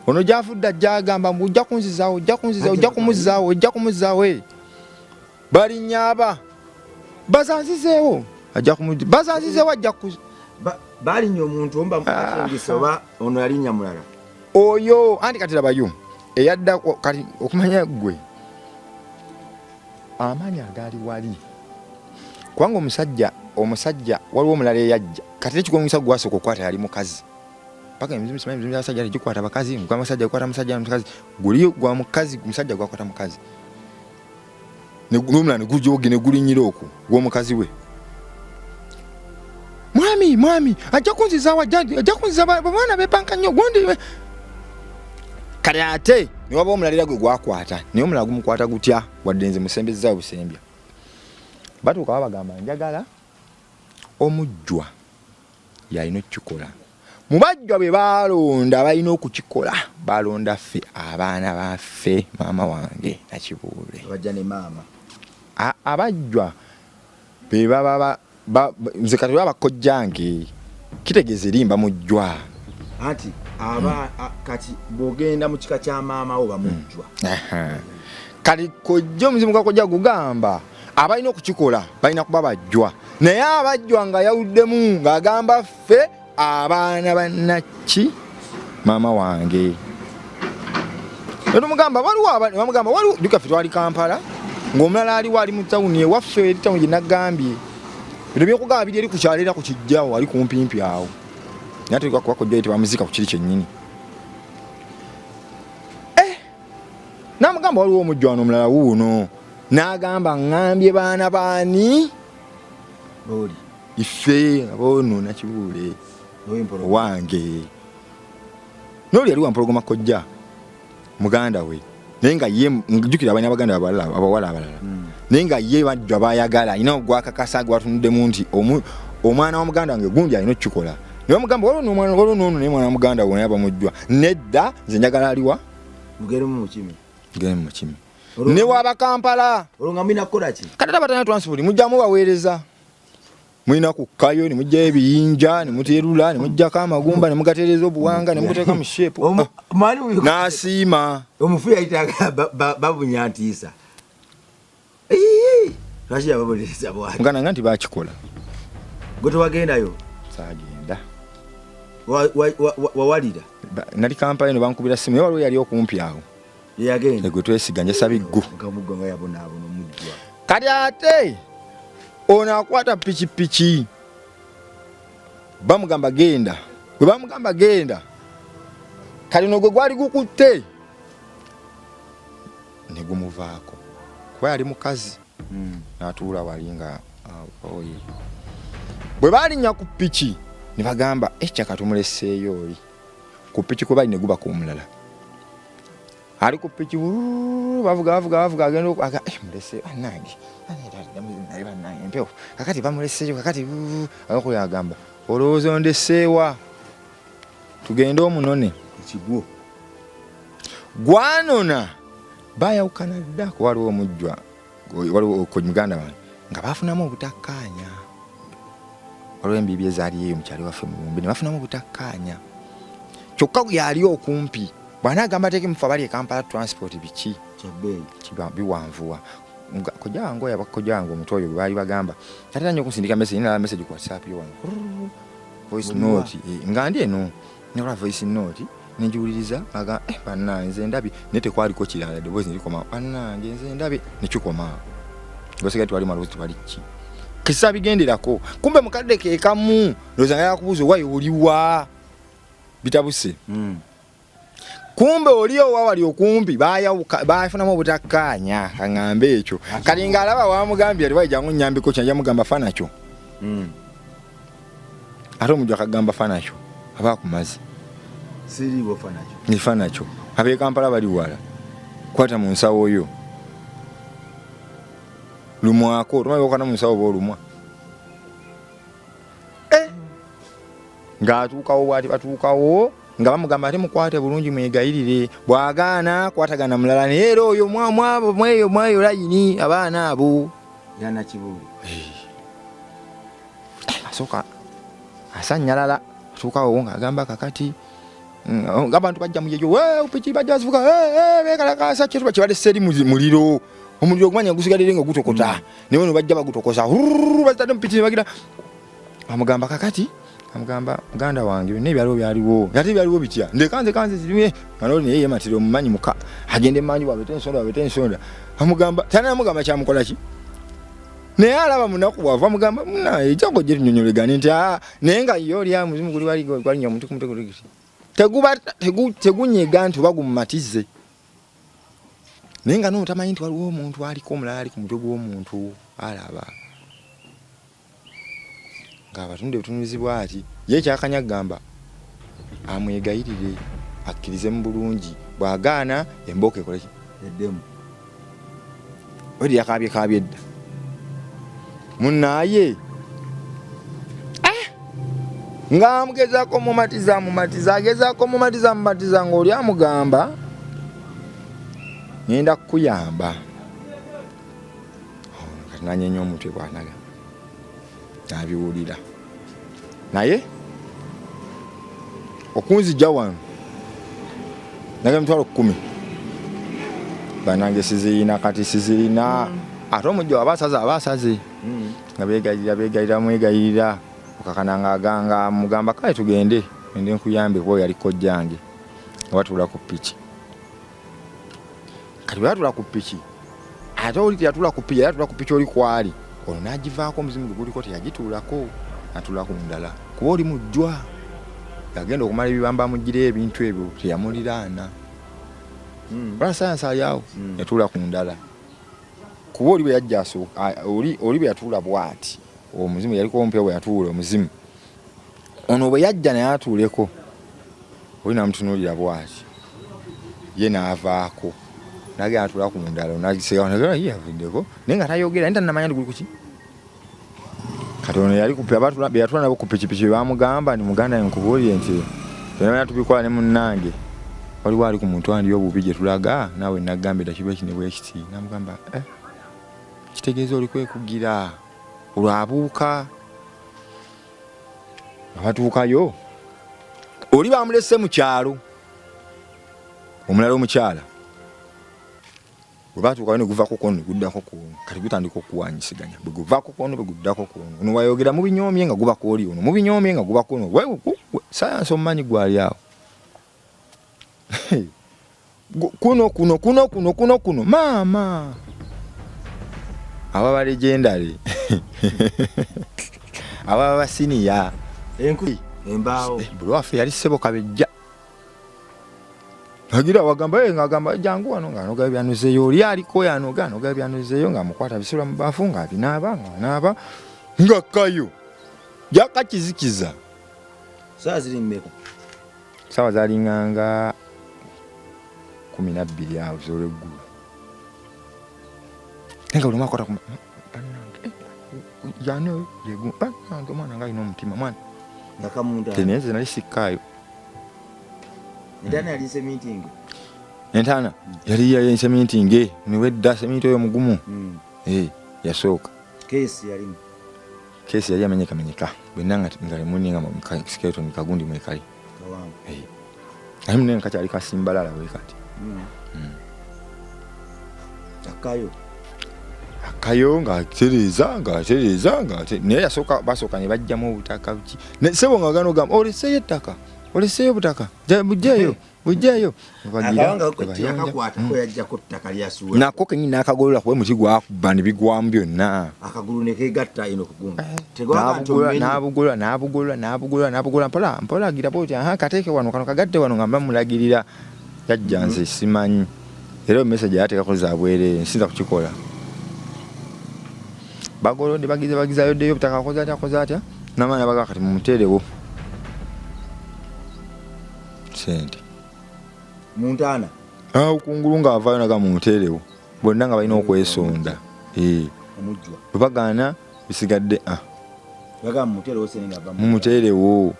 B: ono gyavudde ajja agamba mbu ojja kunzizaawo ojja kunzizaawo ojja kumuzzaawo ojja kumuzzaawo eh. Balinnya aba bazanzizeewo ajja kumujja bazanzizeewo ajja ku
A: balinnya omuntu omu bamuakingisa ah. Oba ono yalinnya mulala
B: oyo anti kati labayo eyadda kati okumanya ggwe amaanyi agaali wali kubanga omusajja omusajja waliwo omulala eyajja kati ekigwongisa gwasooka okukwata yali mukazi paka emizimu simanyi emizimu gy'abasajja tegikwata bakazi gwa musajja gukwata musajja mukazi guli gwa mukazi musajja gwakwata mukazi n'omulala ne gujoge ne gulinyira okwo gw'omukazi we. Mwami, mwami ajja kunzizaawo, ajja kunziza, baana bepanka nnyo gundi. Kale ate newaba omulala era gwe gwakwata, naye omulala gumukwata gutya? Wadde nze musembezaawo busembya, batuuka babagamba njagala omujjwa yalina okukikola. Mu bajjwa bwe balonda balina okukikola, balonda ffe abaana baffe, maama wange Nakibuule.
A: Abajja ne maama.
B: Abajjwa be baba nze kati baba kojjange, kitegeeza erimba mujjwa.
A: Anti aba kati bw'ogenda mu kika kya maama wo bamujjwa.
B: Kati kojja, omuzimu gwa kojja gugamba abalina okukikola balina kuba bajjwa, naye abajjwa nga yawuddemu ng'agamba ffe abaana bannaki maama wange. Netumugamba waliwo, bamugamba waliwo duka, ffe twali Kampala ng'omulala aliwo ali mu tawuni ewaffe eri tawuni gye nagambye. Bino byokugamba biri eri ku kyalo era ku kijjawo ali kumpimpi awo, naye ate kuba kojja tebamuzika ku kiri kyennyini. Namugamba waliwo omujjwano omulala wuuno, n'agamba ŋŋambye baana baani?
A: Oli
B: ife abono Nakibuule owange noli yali wampologoma kojja muganda we, naye nga ye njukira abalina baganda abalala abawala abalala, naye nga ye bajjwa bayagala alina gwakakasa gwatunuddemu nti omwana wa muganda wange gundi alina okukikola. Naye bamugamba waliwo n'omwana, waliwo n'ono, naye mwana wa muganda we naye bamujjwa. Nedda, nze njagala aliwa.
A: Mugeremu mukimi.
B: Gende mukimi ne waba Kampala.
A: Olwo nga mulina kukola ki?
B: Kati ate abatanya transport mujjamu baweereza, mulina kukkayo ne mujjayo ebiyinja ne muterula ne mujjako amagumba ne mugatereeza obuwanga ne muguteeka mu shape. N'asiima.
A: Omufu yayitaga babunya ntiisa. Lwaki yababonereza bwati?
B: Muganda nga nti bakikola.
A: Gwe tewagendayo?
B: Saagenda.
A: Wawalira?
B: Nali Kampala eno, bankubira simu, naye waliwo yali okumpi awo.
A: Yeyagenda?
B: Gwe twesiga njasaba iggu.
A: Nkamuggo nga yabonaabona omujjwa.
B: Kati ate ono akwata pikipiki, bamugamba genda, bwe bamugamba genda, kati no gwe gwali gukutte ne gumuvaako kuba yali mukazi, n'atuula wali nga oye. Bwe balinnya ku piki ne bagamba ekyaka tumuleseeyo oli ku piki, kwe bali ne guba ku omulala ali ku piki, bavuga bavuga bavuga, agenda mulese bannange, naye bannange empewo, kakati bamuleseeyo, kakati akoyo agamba olowooza ondeseewa, tugende omunone.
A: Ekigwo.
B: Gwanona bayawukana dda, kuba waliwo omujjwa, waliwo muganda wange nga bafunamu obutakkaanya, waliwo embiibi ezaali eyo mukyali waffe mulumbi ne bafunamu obutakkaanya, kyokka yali okumpi bw'anaagamba teeke mufe abali e Kampala transport biki biwanvuwa. Kojja wange oyo, kojja wange omuto oyo gwe baali bagamba tatera nnyo okunsindika message, nalaba message ku WhatsApp yo wano, voice note, nga ndi eno nkola voice note nenjiwuliriza, aga bannange nze ndabye, naye tekwaliko kirala, eddoboozi nerikoma, bannange nze ndabye, nekikoma awo, gosigaye twali maloboozi tewali ki kisa bigenderako. Kumbe mukadde ke kamu ndowooza nga yakubuuza owaye oliwa bitabuse. Kumbe oli owa wali okumpi bayawuka, bafunamu obutakkaanya, kaŋŋambe ekyo. Kati ng'alaba wamugambye ati wayi jangu nnyambiko kyanja mugamba fa nakyo. Ate omujja akagamba fa nakyo aba akumaze.
A: Siriiwo fa nakyo.
B: Nifa nakyo, ab'e Kampala bali wala, kwata mu nsawo yo lumwako, tomanyi okana mu nsawo oba olumwa. Ng'atuukawo bwati, batuukawo nga bamugamba ate mukwate bulungi mwegayirire, bw'agaana kwatagana mulala, naye era oyo mwabo mweyo mweyo layini abaana abo.
A: Yanakibuule.
B: Asooka asanyalala, atuukawo ng'agamba kakati ng'abantu bajja muyejo piki bajja bazivuga bekalakasa kyetuba kibalese eri muliro, omuliro ogumanya gusigalire nga gutokota, naye ono bajja bagutokosa bazitadde mu piki ne bagira. Amugamba kakati, amugamba muganda wange byonna ebyaliwo byaliwo, ate byaliwo bitya, ndeka nze kanze zirime manoli, naye yematira omumanyi muka agenda emanju bwabete ensonda bwabete ensonda, amugamba tanamugamba kyamukola ki, naye alaba munaku bwava amugamba munaye ekyako gye tunyonyolegane nti aa, naye nga ye oli amuzimu guli wali gwalinya omuntu ku mutwe guli guti. Teguba tegunyega nti oba gumumatize, naye nga n'ono tamanyi nti waliwo omuntu aliko omulala ali ku mutwe gw'omuntu alaba. Ng'abatunde butunuzi bw'ati ye kyakanya gamba amwegayirire akkirize mu bulungi, bw'agaana embooko ekole ki?
A: Eddemu.
B: Oli yakaabye kaabye dda munaaye ng'amugezaako mumatiza mumatiza agezaako mumatiza mumatiza ng'oli amugamba ngenda kukuyamba. Kati nanyenya omutwe bwanaga nabiwulira, naye okunzija wano naga 100,000 banange sizirina, kati sizirina. Ate omujja waba asaze aba asaze nga begayirira begayirira mwegayirira okakana nga aganga mugamba kale tugende ende nkuyambe kuba yali kojjange nga batuula ku piki. Kati bwe batuula ku piki ate oli teyatuula ku piki, yali atuula ku piki oli kwali ono n'agivaako omuzimu gwe guliko teyagituulako atuula ku ndala kuba oli mujjwa yagenda okumala ebibamba amuggireyo ebintu ebyo teyamuliraana. Bala sayansi ali awo yatuula ku ndala kuba oli bwe yajja asooka oli bwe yatuula bw'ati omuzimu yaliko omupya bwe yatuula omuzimu ono bwe yajja naye atuuleko oli n'amutunuulira bw'ati ye n'avaako nagenda atuula ku ndala nagiseka ye yavuddeko naye nga tayogera naye tannamanya nti guli kuki. Kati ono yali be yatuula nabo ku pikipiki bamugamba ni muganda nkubuulire nti byonna tubikola ne munnange waliwo ali ku muntu andi obubi gye tulaga naawe nagambye dda kibe kino bwe kiti namugamba kitegeeza oli kwekugira olwabuuka nga batuukayo oli bamulese mu kyalo omulala omukyala bwe batuukayo ne guvaako kwono ne guddako kwono kati gutandika okuwanyisiganya bwe guvaako kwono bwe guddako kwono ono wayogera mubinyoomye nga guba kwoli ono mubinyoomye nga guba kwono sayansi omumanyi gwali awo kuno kuno kuno kuno kuno kuno maama ababa legendary ababa basiniya
A: embaawo
B: buli waffe yali ssebo kabejja agira wagamba ye ng'agamba jangu wano ng'anoga byanuzeeyo oli aliko yanoga anoga byanuzeeyo ng'amukwata bisula mu baafu ng'abinaaba ng'anaaba nga kayo jakakizikiza.
A: Saawa ziri mmeka?
B: Saawa zalinganga 12 awo z'olweggulo naye nga buli omu akwata ku bannange yani oyo yegu bannange omwana nga alina omutima mwana
A: nga kamunda
B: naye nze nali sikkaayo.
A: Entaana yali semintingi.
B: Entaana yali yali semintingi niwedda seminti oyo mugumu. Yasooka.
A: Keesi yalimu.
B: Keesi yali yamenyekamenyeka bwenna nga muni nga skeleton kagundi mwekali. Naye munene kakyali kasimbalala bwe kati.
A: Akayo.
B: Akayo ng'atereeza ng'atereeza naye yasooka basooka ne bajjamu obutaka buki. Ssebo nga gano gamba oleseeyo ettaka. Oleseeyo obutaka bujjeeyo bujjeeyo. Nako kenyini n'akagolola kuba omuti gwakuba ne bigwamu byonna.
A: Akagulu ne keegatta eno ku gundi.
B: N'abugolola n'abugolola n'abugolola n'abugolola mpola mpola agira bw'oti aha kateeke wano kano kagatte wano nga bamulagirira yajja nze simanyi. Era message yateekako za bwereere nsinza kukikola. Bagolodde bagize bagize ayoddeyo obutaka akoze atya akoze atya n'amaanyi abaga kati mumuteerewo sente.
A: Mu ntaana?
B: Awo kungulu ng'avaayo naga mumuteerewo bonna nga balina okwesonda.
A: Omujjwa.
B: Bwe bagaana bisigadde
A: Bagamba mumuteerewo sente ng'ava mu
B: Mumuteerewo.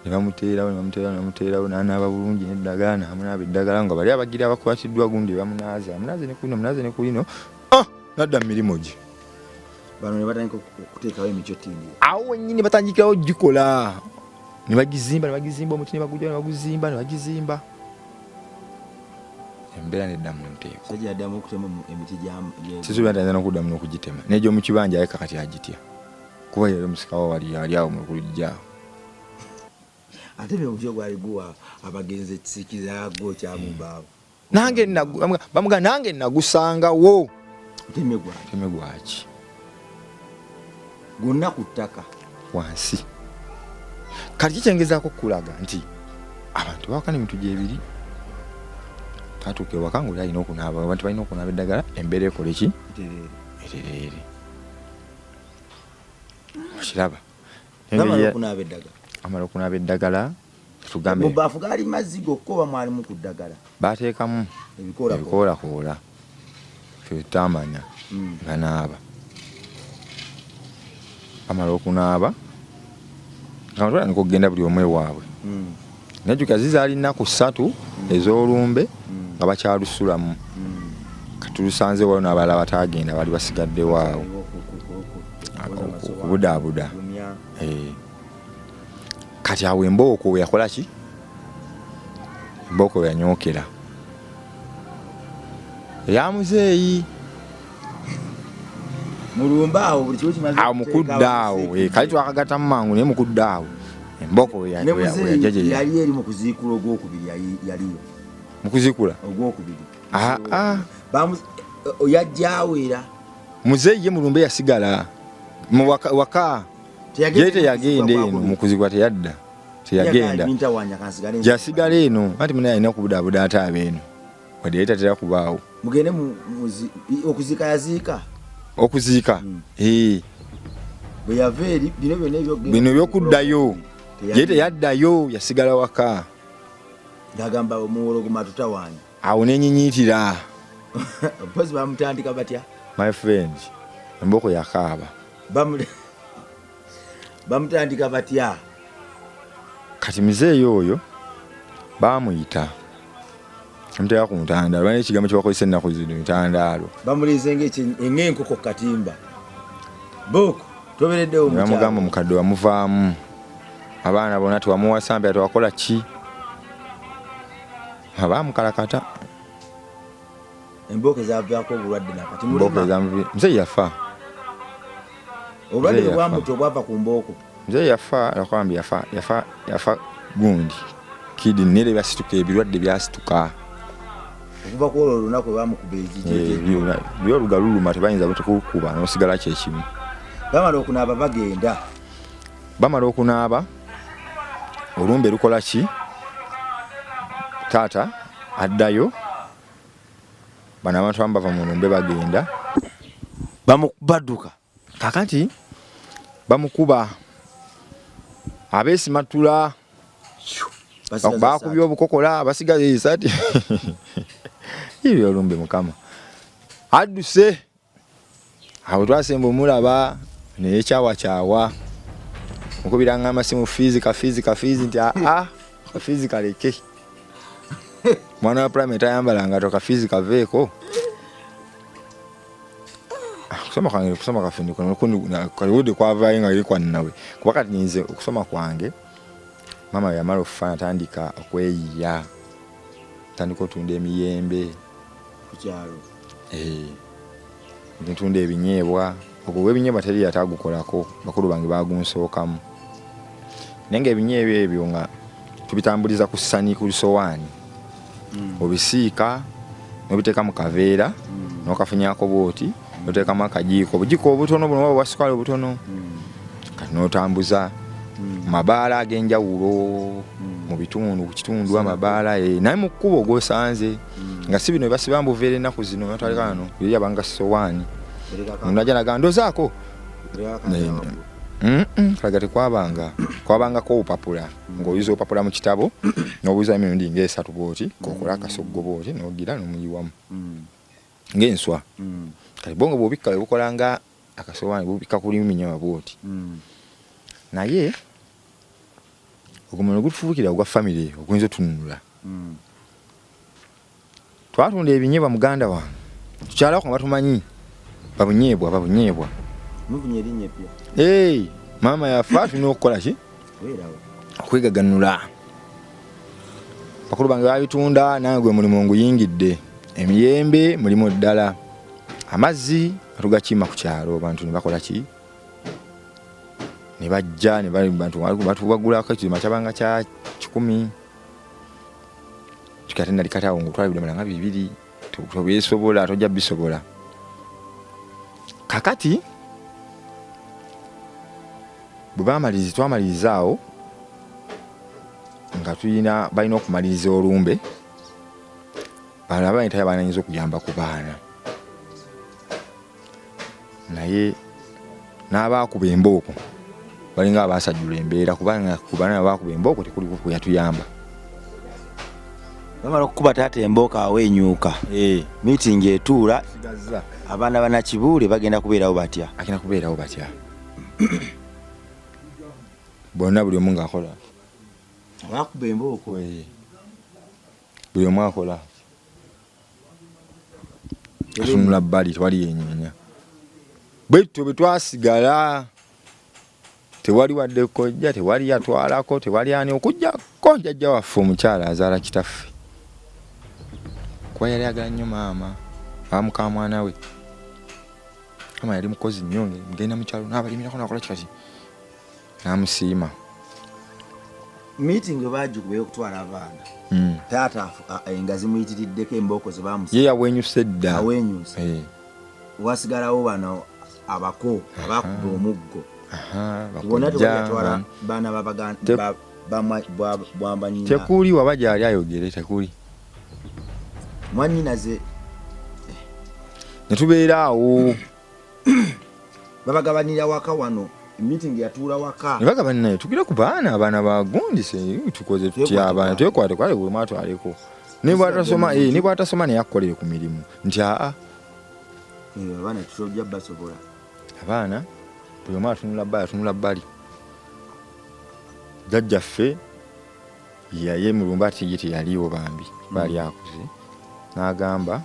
B: Ne bamuteerawo ne bamuteerawo ne bamuteerawo n'anaaba bulungi n'eddagala n'amunaaba eddagala nga bali abagira abakwatiddwa gundi bamunaaza amunaaze ne kulino amunaaze ne kulino nadda mu mirimu gye.
A: Bano ne batandika okuteekawo emicotindi.
B: Awo wennyini batandikirawo gikola ne bagizimba ne bagizimba omuti ne bagujja ne baguzimba ne bagizimba embeera nedda mu nteeko.
A: Sajja yaddamu okutema emiti gya
B: Sisuubira nti ayinza n'okuddamu n'okugitema n'egy'omu kibanja aleka kati agitya kuba yali omusikawo wali ali awo mu lujja awo.
A: Ate bye omuti ogwali guwa abagenzi ekisiikirize gwokya mu mbaawo.
B: Nange bamuga nange nagusangawo.
A: Oteme gwaki?
B: Oteme gwaki?
A: Gwonna ku ttaka.
B: Wansi. Kati kikyengezaako okukulaga nti abantu bawakana ebintu gyebiri. Twatuuka ewaka ng'oli alina okunaaba, abantu balina okunaaba eddagala, embeera ekole ki?
A: Etereere.
B: Etereere. Okiraba?
A: Bamala okunaaba eddagala.
B: Amala okunaaba eddagala tugambe.
A: Mu bbaafu gaali mazzi gokka oba mwalimu ku ddagala?
B: Baateekamu ebikoolakoola ffe tutaamanya banaaba. Bamala okunaaba nga batandika okugenda buli omu ewaabwe. Najjukira zizaali nnaku 3 ez'olumbe nga bakyalusulamu. Kati tulusanze waliwo n'abalala bataagenda baali basigaddewo awo okubudaabuda. Kati awo embooko we yakola ki? Embooko we yanyookera eya muzeeyi.
A: Mulumba awo buli kimu kimaze
B: awo mukudda awo kali twakagattamu mangu naye mukudda awo embooko we yajja gye
A: yali eri mu kuziikula ogwokubiri yaliyo
B: mu kuziikula
A: ogwokubiri yajjawo era
B: muzeeyi ye mulumbe yasigala mu waka ye teyagenda eno mu kuziikula teyadda teyagenda yasigala eno anti munaye alina okubudaabuda ate abeeno wadde yali tatera kubaawo
A: mugende okuziika yaziika
B: okuziika
A: bwe yava eri bino byonna
B: bino ebyokuddayo ye teyaddayo yasigala waka
A: ng'agamba omuwologoma tutawaanya
B: awo nenyinyitira
A: mpozi bamutandika batya
B: my friend embooko yakaaba
A: bamutandika batya
B: kati muzeeyi oyo bamuyita amuteeka ku ntandaalo balina ekigambo kyebakozesa ennaku zino ntandaalo
A: bamulize ng'enkoko katimba booko tobereddewo
B: bamugamba omukadde wamuvaamu abaana bonna tewamuwasa mpya tewakola ki abamukalakata
A: embooko ezavaako obulwadde nakati
B: muzeeyi yafa
A: obulwadde bwamutta obwava ku mbooko
B: muzeeyi yafa akwambi yafa yafa yafa gundi kidney nere byasituka ebirwadde byasituka
A: okuva ku olwo olunaku lwe bamukuba
B: ekijjo oluga luluma tebayinza kukuba n'osigala kyekimu
A: bamala okunaaba bagenda
B: bamala okunaaba olumbe lukola ki taata addayo bano abantu abamu bava mu lumbe bagenda
A: badduka
B: kakati bamukuba abeesimattula bakubye obukokola basigaza esaati ebyo olumbe mukama adduse awo twasemba omulaba naye kyawakyawa mukubiranga amasimu fiizi kafiizi kafiizi nti aa kafiizi kaleke mwana wa primary tayambala ngato kafiizi kaveeko okusoma kwange okusoma kaffe kaliwode kwavaayo nga eri kwannawe kuba kati nze okusoma kwange maama yamala okufa natandika okweyiya tandika otunda emiyembe
A: ku kyalo
B: ntunda ebinyeebwa ogwo gw'ebinyeebwa teri yatagukolako bakulu bange bagunsookamu naye nga ebinyeebwa ebyo nga tubitambuliza ku ssani ku lusowaani obisiika n'obiteeka mu kaveera n'okafunyako bwoti n'oteekamu akajiiko obujiiko obutono buno oba obwa sukaali obutono kati n'otambuza mabaala ag'enjawulo mu bitundu ku kitundu amabaala naye mu kkubo gw'osanze nga si bino basiba mbuveera ennaku zino natwaleka wano eri yabanga sowaani omuntu ajja naga ndozaako kalaga tekwabanga kwabangako obupapula ng'oyuza obupapula mu kitabo n'obuuza emirundi ng'esatu bw'oti kokola akasoggo bw'oti n'ogira n'omuyiwamu ng'enswa kati bo nga bw'obikka bwe bukola nga akasowaani bubikka kulimu minyawa bw'oti naye ogwo muno gutufuukira ogwa famire oguyinza otununula twatunda ebinyeebwa muganda wange tukyalako nga batumanyi babunyeebwa babunyeebwa maama yafa tulina okukola ki okwegaganula bakulu bange babitunda nange gwe mulimu nguyingidde emiyembe mulimu ddala amazzi tugakima ku kyalo abantu ne bakola ki ne bajja ne bantu batubagulako ekizima kyabanga kya 100 kikate nali kati awo ng'otwala ebidomola nga 2 tobyesobola tojja bisobola kakati bwe bamaliriza twamaliriza awo nga tulina balina okumaliriza olumbe balaba nti abaana ayinza okuyamba ku baana naye n'abaakuba embooko Balinga abasajjula embeera kubanga kubana bakuba embooko tekuli kuyatuyamba.
A: Bamala okukuba taata embooko awenyuuka. Meeting etuula abaana banakibuule bagenda kubeerawo batya?
B: Agenda kubeerawo batya? Bonna buli omu ng'akola.
A: Abakuba embooko.
B: Buli omu akola. Atunula bbali tewali yenyeenya. Bwetutyo bwe twasigala tewali wadde kojja, tewali yatwalako, tewali ani okuggyako jjajja waffe omukyala azaala kitaffe. Kuba yali ayagala nnyo maama, aba mukamwana we. Maama yali mukozi nnyo, ngenda mu kyalo n'abalimirako n'akola kikati. N'amusiima.
A: Meeting baagikuba ey'okutwala abaana. Taata engazi muyitiriddeko embooko ze bamusa.
B: Ye yawenyuse dda.
A: Awenyuse. Wasigalawo bano abako abakuba omuggo. Bonna tewali baana babaganda bwambanyina.
B: Tekuli waba gyali ayogere tekuli.
A: Mwannyinaze.
B: Ne tubeera awo.
A: Babagabanira waka wano. Meeting yatuula waka.
B: Ne bagabanira tugira ku baana abaana ba gundi se tukoze tutya abaana twekwate kwale bwe mwatwaleko. Ne bw'atasoma ne bw'atasoma naye akukolere ku mirimu nti aa.
A: Abaana tutojja basobola.
B: Abaana buli omu atunula bbali atunula bbali. Jjajjaffe yaye mulumba ate ye teyaliiwo bambi baali akuze n'agamba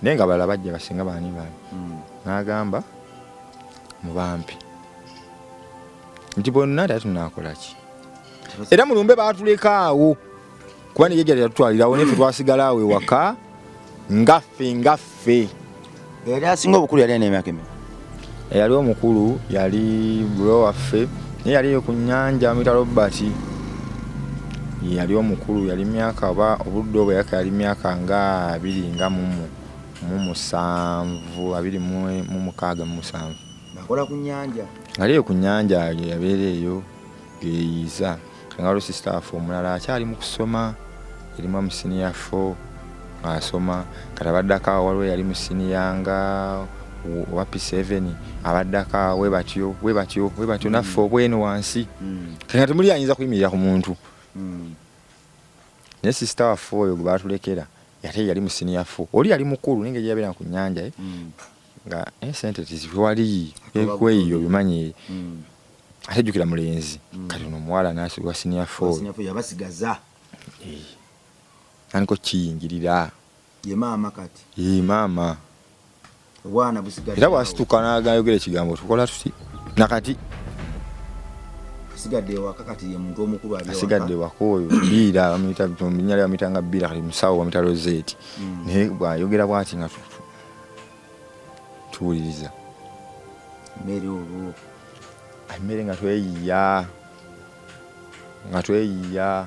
B: naye nga balala bajja basinga baani baani n'agamba mubampi nti bonna tali tunaakola ki era mulumbe baatuleka awo kuba ne jjajja teyatutwalirawo naye ffe twasigala awo ewaka ngaffe ngaffe.
A: Eyali asinga obukulu yali alina emyaka emeka?
B: Eyali omukulu yali bro waffe naye yali eyo ku nnyanja bamuyita Robert. Ye yali omukulu yali myaka oba obudde obwo yaka yali myaka nga abiri nga mu musanvu abiri mu mukaaga mu musanvu.
A: Ng'akola ku nnyanja?
B: Yali eyo ku nnyanja gye yabeera eyo geeyiiza. Kati nga waliwo sisita waffe omulala akyali mu kusoma yalimu mu siniya 4 ng'asoma kati abaddako awo waliwo eyali mu siniya nga oba P7 abaddako awo we batyo we batyo we batyo naffe obweno wansi. Kati nga temuli ayinza kuyimirira ku muntu. Naye sisita waffe oyo gwe baatulekera ate yali mu siniya 4 oli yali mukulu naye engeri gye yabeeranga ku nnyanja nga ssente tewali ekweyiyo obimanyi. Ate jjukira mulenzi kati ono omuwala n'asigwa siniya 4
A: yabasigaza.
B: Nandiko kiyingirira.
A: Ye maama kati.
B: Ye maama.
A: Obwana busigadde.
B: Era bw'asituka n'ayogera ekigambo tukola tuti nakati.
A: Asigadde ewaka kati ye muntu omukulu ali ewaka.
B: Asigadde ewaka oyo Biira bamuyita linnya lye bamuyita nga Biira kati musawo bamuyita Rosette. Naye bw'ayogera bw'ati nga tuwuliriza.
A: Emmere olwo.
B: Emmere nga tweyiiya nga tweyiiya.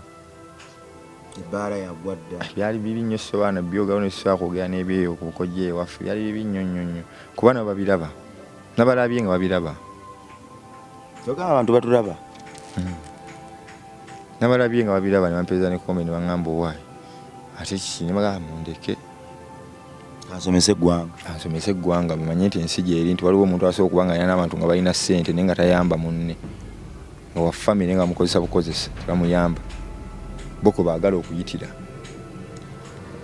A: Ebbaala yagwa dda.
B: Byali bibi nnyo sobola na byogerawo ne sisobola kwogera n'ebyeyo ku bukojja ewaffe byali bibi nnyo nnyo nnyo kuba nabo babiraba nabalabye nga babiraba.
A: Kyogamba abantu batulaba.
B: Nabalabye nga babiraba ne bampeereza ne comment ne baŋŋamba owaaye ate kiki ne mbagamba mundeke.
A: Ansomese eggwanga.
B: Ansomese eggwanga bamanye nti ensi gyeri nti waliwo omuntu asobola okuba nga alina n'abantu nga balina ssente naye nga tayamba munne. Nga wa famire nga bamukozesa bukozesa tebamuyamba. Bo kwe baagala okuyitira.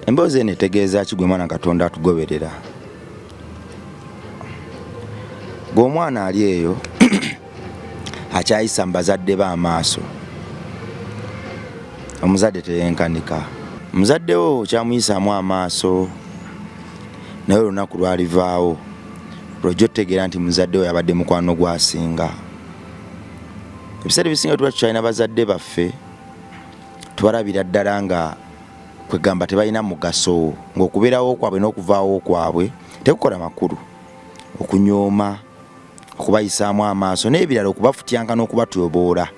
A: Emboozi eno etegeeza ki gwe mwana Katonda atugoberera? Gwe omwana ali eyo akyayisa mu bazadde be amaaso. Omuzadde teyenkanika. Muzadde wo okyamuyisaamu amaaso naye olunaku lwalivaawo lw'ojja otegeera nti muzadde wo yabadde mukwano gw'asinga. Ebiseera ebisinga tuba tukyalina bazadde baffe tubalabira ddala nga kwegamba tebalina mugaso ng'okubeerawo kwabwe n'okuvaawo kwabwe tekukola makulu. Okunyooma, okubayisaamu amaaso n'ebirala okubafutyanka n'okubatyoboola.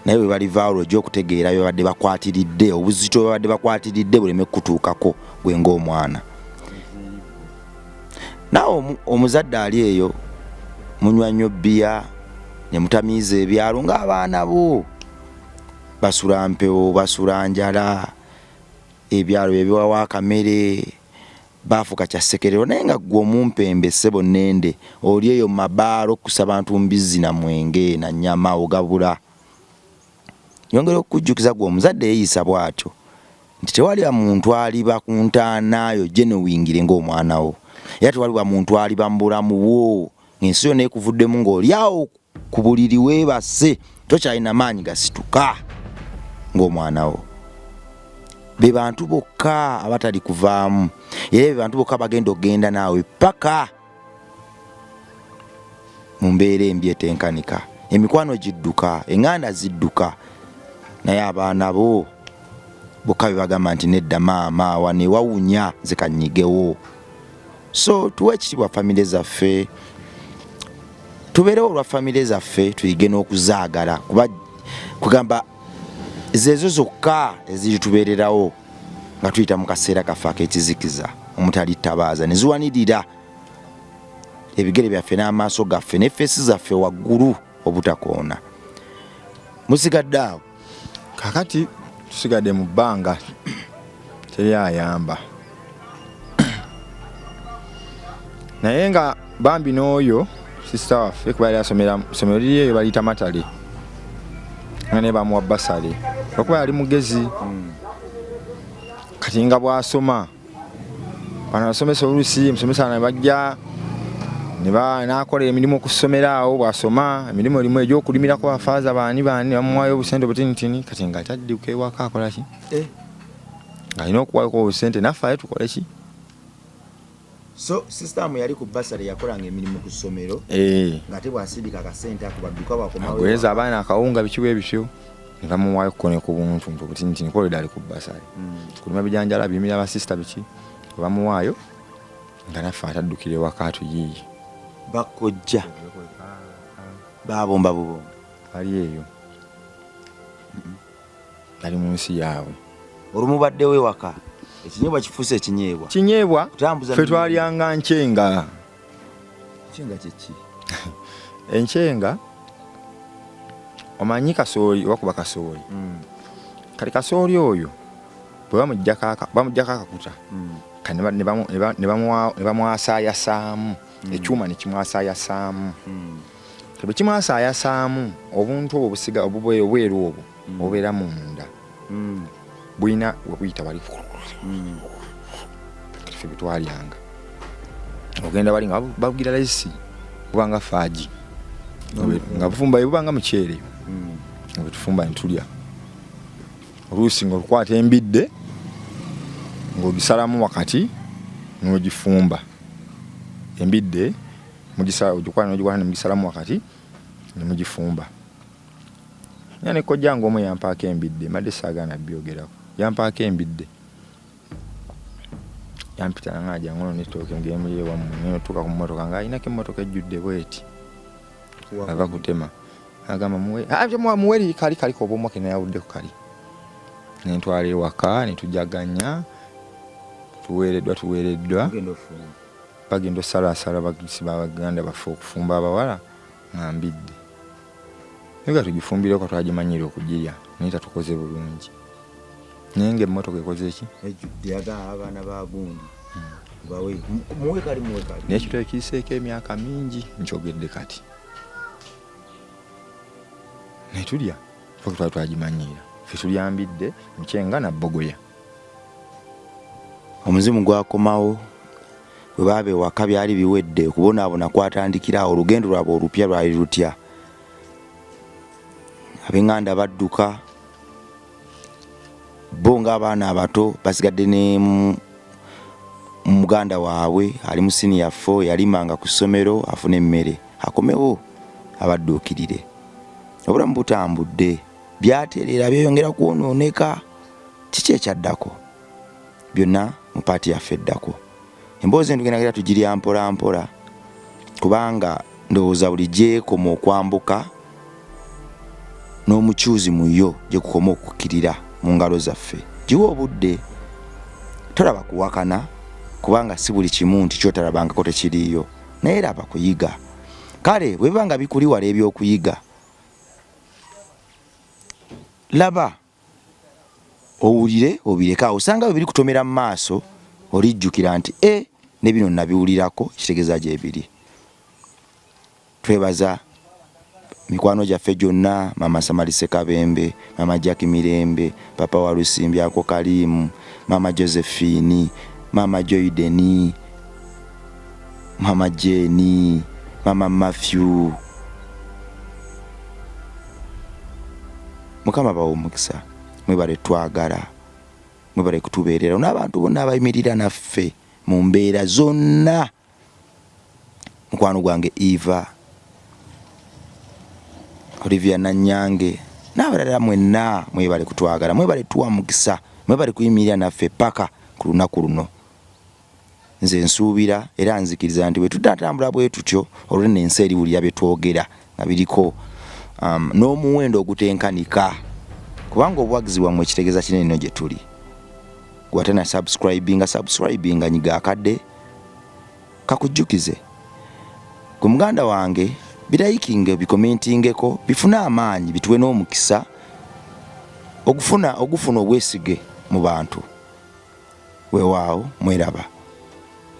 A: Naye bwe balivaawo lw'ojja okutegeera bye babadde bakwatiridde, obuzito bwe babadde bakwatiridde buleme kukutuukako gwe ng'omwana. Naawe omuzadde ali eyo munywa nnyo bbiya ne mutamiiza ebyalo ng'abaana bo basula mpewo, basula njala, ebyalo bye biwawo akamere. Baafuuka kya ssekererwa naye nga ggwe omumpembe ssebo Nnende oli eyo mu mabaala okukusa bantu mbizzi na mwenge na nnyama ogabula. Nyongera okukujjukiza ggwe omuzadde eyeeyisa bw'atyo nti tewaliba muntu aliba ku ntaana yo genowingire ng'omwana wo era tewaliba muntu aliba mu bulamu bwo ng'ensi yonna ekuvuddemu ng'oli awo ku buliri weebase tokyalina maanyi gasituka ng'omwana wo. Be bantu bokka abatali kuvaamu era be bantu bokka bagenda okugenda naawe paka mu mbeera embi etenkanika. Emikwano gidduka, eŋŋanda zidduka, naye abaana bo bokka be bagamba nti nedda maama wano ewawunya nze kannyigewo. So tuwe ekitiibwa famire zaffe, tubeerewo olwa famire zaffe, tuyige n'okuzaagala kuba kugamba zeezo zokka eziritubeererawo nga tuyita mu kaseera kaffe ak'ekizikiza omutali ttabaaza ne ziwanirira ebigere byaffe n'amaaso gaffe ne feesi zaffe waggulu obutakoona. Musigadde awo.
B: Kakati tusigadde mu bbanga teri ayamba naye nga bambi n'oyo sisita waffe kuba yali asomera somero liri eyo baliyita matale nga naye bamuwa basale okuba yali mugezi hmm. Kati nga bwasoma bano abasomesa oluusi musomesa nebajja nakola emirimu ku ssomero awo bwasoma emirimu erimu egyokulimirako bafaaza baani baani bamuwayo obusente obutinitini kati nga atadduka ewaka akolaki eh. Ng'alina okuwayoko obusente naffe aye tukole ki?
A: So sister mu yali ku bursary yakolanga emirimu ku ssomero eh. Ng'ate bw'asindika akasente ako badduka bwakomawo
B: agoyeza abaana akawunga biki bwe bityo ne bamuwaayo kukone ku buntu nti obutinitini kuba olwedde ali ku bursary hmm. Kulima bijanjala birimira basisita biki bamuwaayo nga naffe ataddukira ewaka atuyiiye.
A: Bakojja babomba bubomba
B: ali eyo ali mu nsi yaabwe.
A: Olumubaddewo ewaka ekinyeebwa kifuuse ekinyeebwa.
B: Kinyeebwa ffe twalyanga nkyenga.
A: Nkyenga kyeki?
B: Enkyenga omanyi kasooli oba kuba kasooli mm. Kati kasooli oyo bwe bamuggyako akakuta mm. Ne bamwasaayasaamu mm. Ekyuma ne kimwasaayasaamu. Bwe kimwasaayasaamu obuntu obwo obusiga obweru obwo obubeera munda bulina webuyita wali ffe bwetwalyanga ogenda wali nga babugira layisi bubanga faagi nga bufumba bubanga muceere nga bwetufumba netulya oluusi nga olukwata embidde ng'ogisalamu wakati n'ogifumba embidde mugisala ogikwata n'ogikwata nemugisalamu wakati nemugifumba. Era ne kojjange omu yampaako embidde mbadde saagala nabyogerako yampaako embidde yampita nangamba jangu onone ettooke mugende mulye ewammwe naye otuuka ku mmotoka ng'alinako emmotoka ejjudde bweti ava kutema agamba muwe ah, muwe kali kali kobomwa ke nayawuddeko kali nentwala ewaka netujaganya tuweereddwa tuweereddwa bagenda osalaasala baganda baffe okufumba abawala nga mbidde naye nga tugifumbireko twagimanyiira okugirya naye tatukoze bulungi naye nga emmotoka ekoze ki
A: ejjudde aga abaana ba gundi bawe muwe kali muwe kali
B: naye ekitole kiyiseeko emyaka mingi nkyogedde kati naye tulya fe twali twagimanyiira fe tulya mbidde nkyenga na bbogoya.
A: Omuzimu gwakomawo bwe baaba ewaka byali biwedde okubonaabona kwatandikira awo olugendo lwabwe olupya lwali lutya ab'eŋŋanda badduka bo ng'abaana abato basigadde ne muganda waabwe ali mu siniya fo yalimanga ku ssomero afune emmere akomewo abadduukirire obulamu butambudde byatereera byeyongera kwonooneka kiki ekyaddako byonna mu paati yaffe eddako emboozi eno tugenda tugirya mpola mpola kubanga ndowooza buli gyekoma okwambuka n'omukyuzi mu yo gye kukoma okukkirira mu ngalo zaffe giwe obudde tolaba kuwakana kubanga si buli kimu nti kyotalabangako tekiriiyo naye laba kuyiga kale bwe biba nga bikuli wala ebyokuyiga laba owulire obireke awo osanga bwe biri kutomera mu maaso Olijjukira nti e ne bino nabiwulirako, kitegeeza gyebiri. Twebaza mikwano gyaffe gyonna, Maama Samali Ssekabembe, Maama Jackie Mirembe, Papa Walusimbi Ako Kaliimu, Maama Josephine, Maama Joydeni, Maama Jane, Maama Matthew. Mukama bawe omukisa, mwebale twagala, mwebale kutubeererawo n'abantu bonna abayimirira naffe mu mbeera zonna. Mukwano gwange Eva, Olivia Nanyange n'abalala mwenna mwebale kutwagala, mwebale tuwa mukisa, mwebale kuyimirira naffe paka ku lunaku luno. Nze nsuubira era nzikiriza nti bwe tutatambula bwe tutyo, olwo ensi eriwulira bye twogera nga biriko n'omuwendo ogutenkanika, kubanga obuwagizi bwammwe kitegeeza kinene nnyo gye tuli. Gwate na subscribinga, subscribinga, nyiga akadde kakujjukize. Gwe muganda wange, birayikinge, bikomentingeko, bifune amaanyi, bituwe n'omukisa ogufuna obwesige mu bantu. Weewaawo mweraba.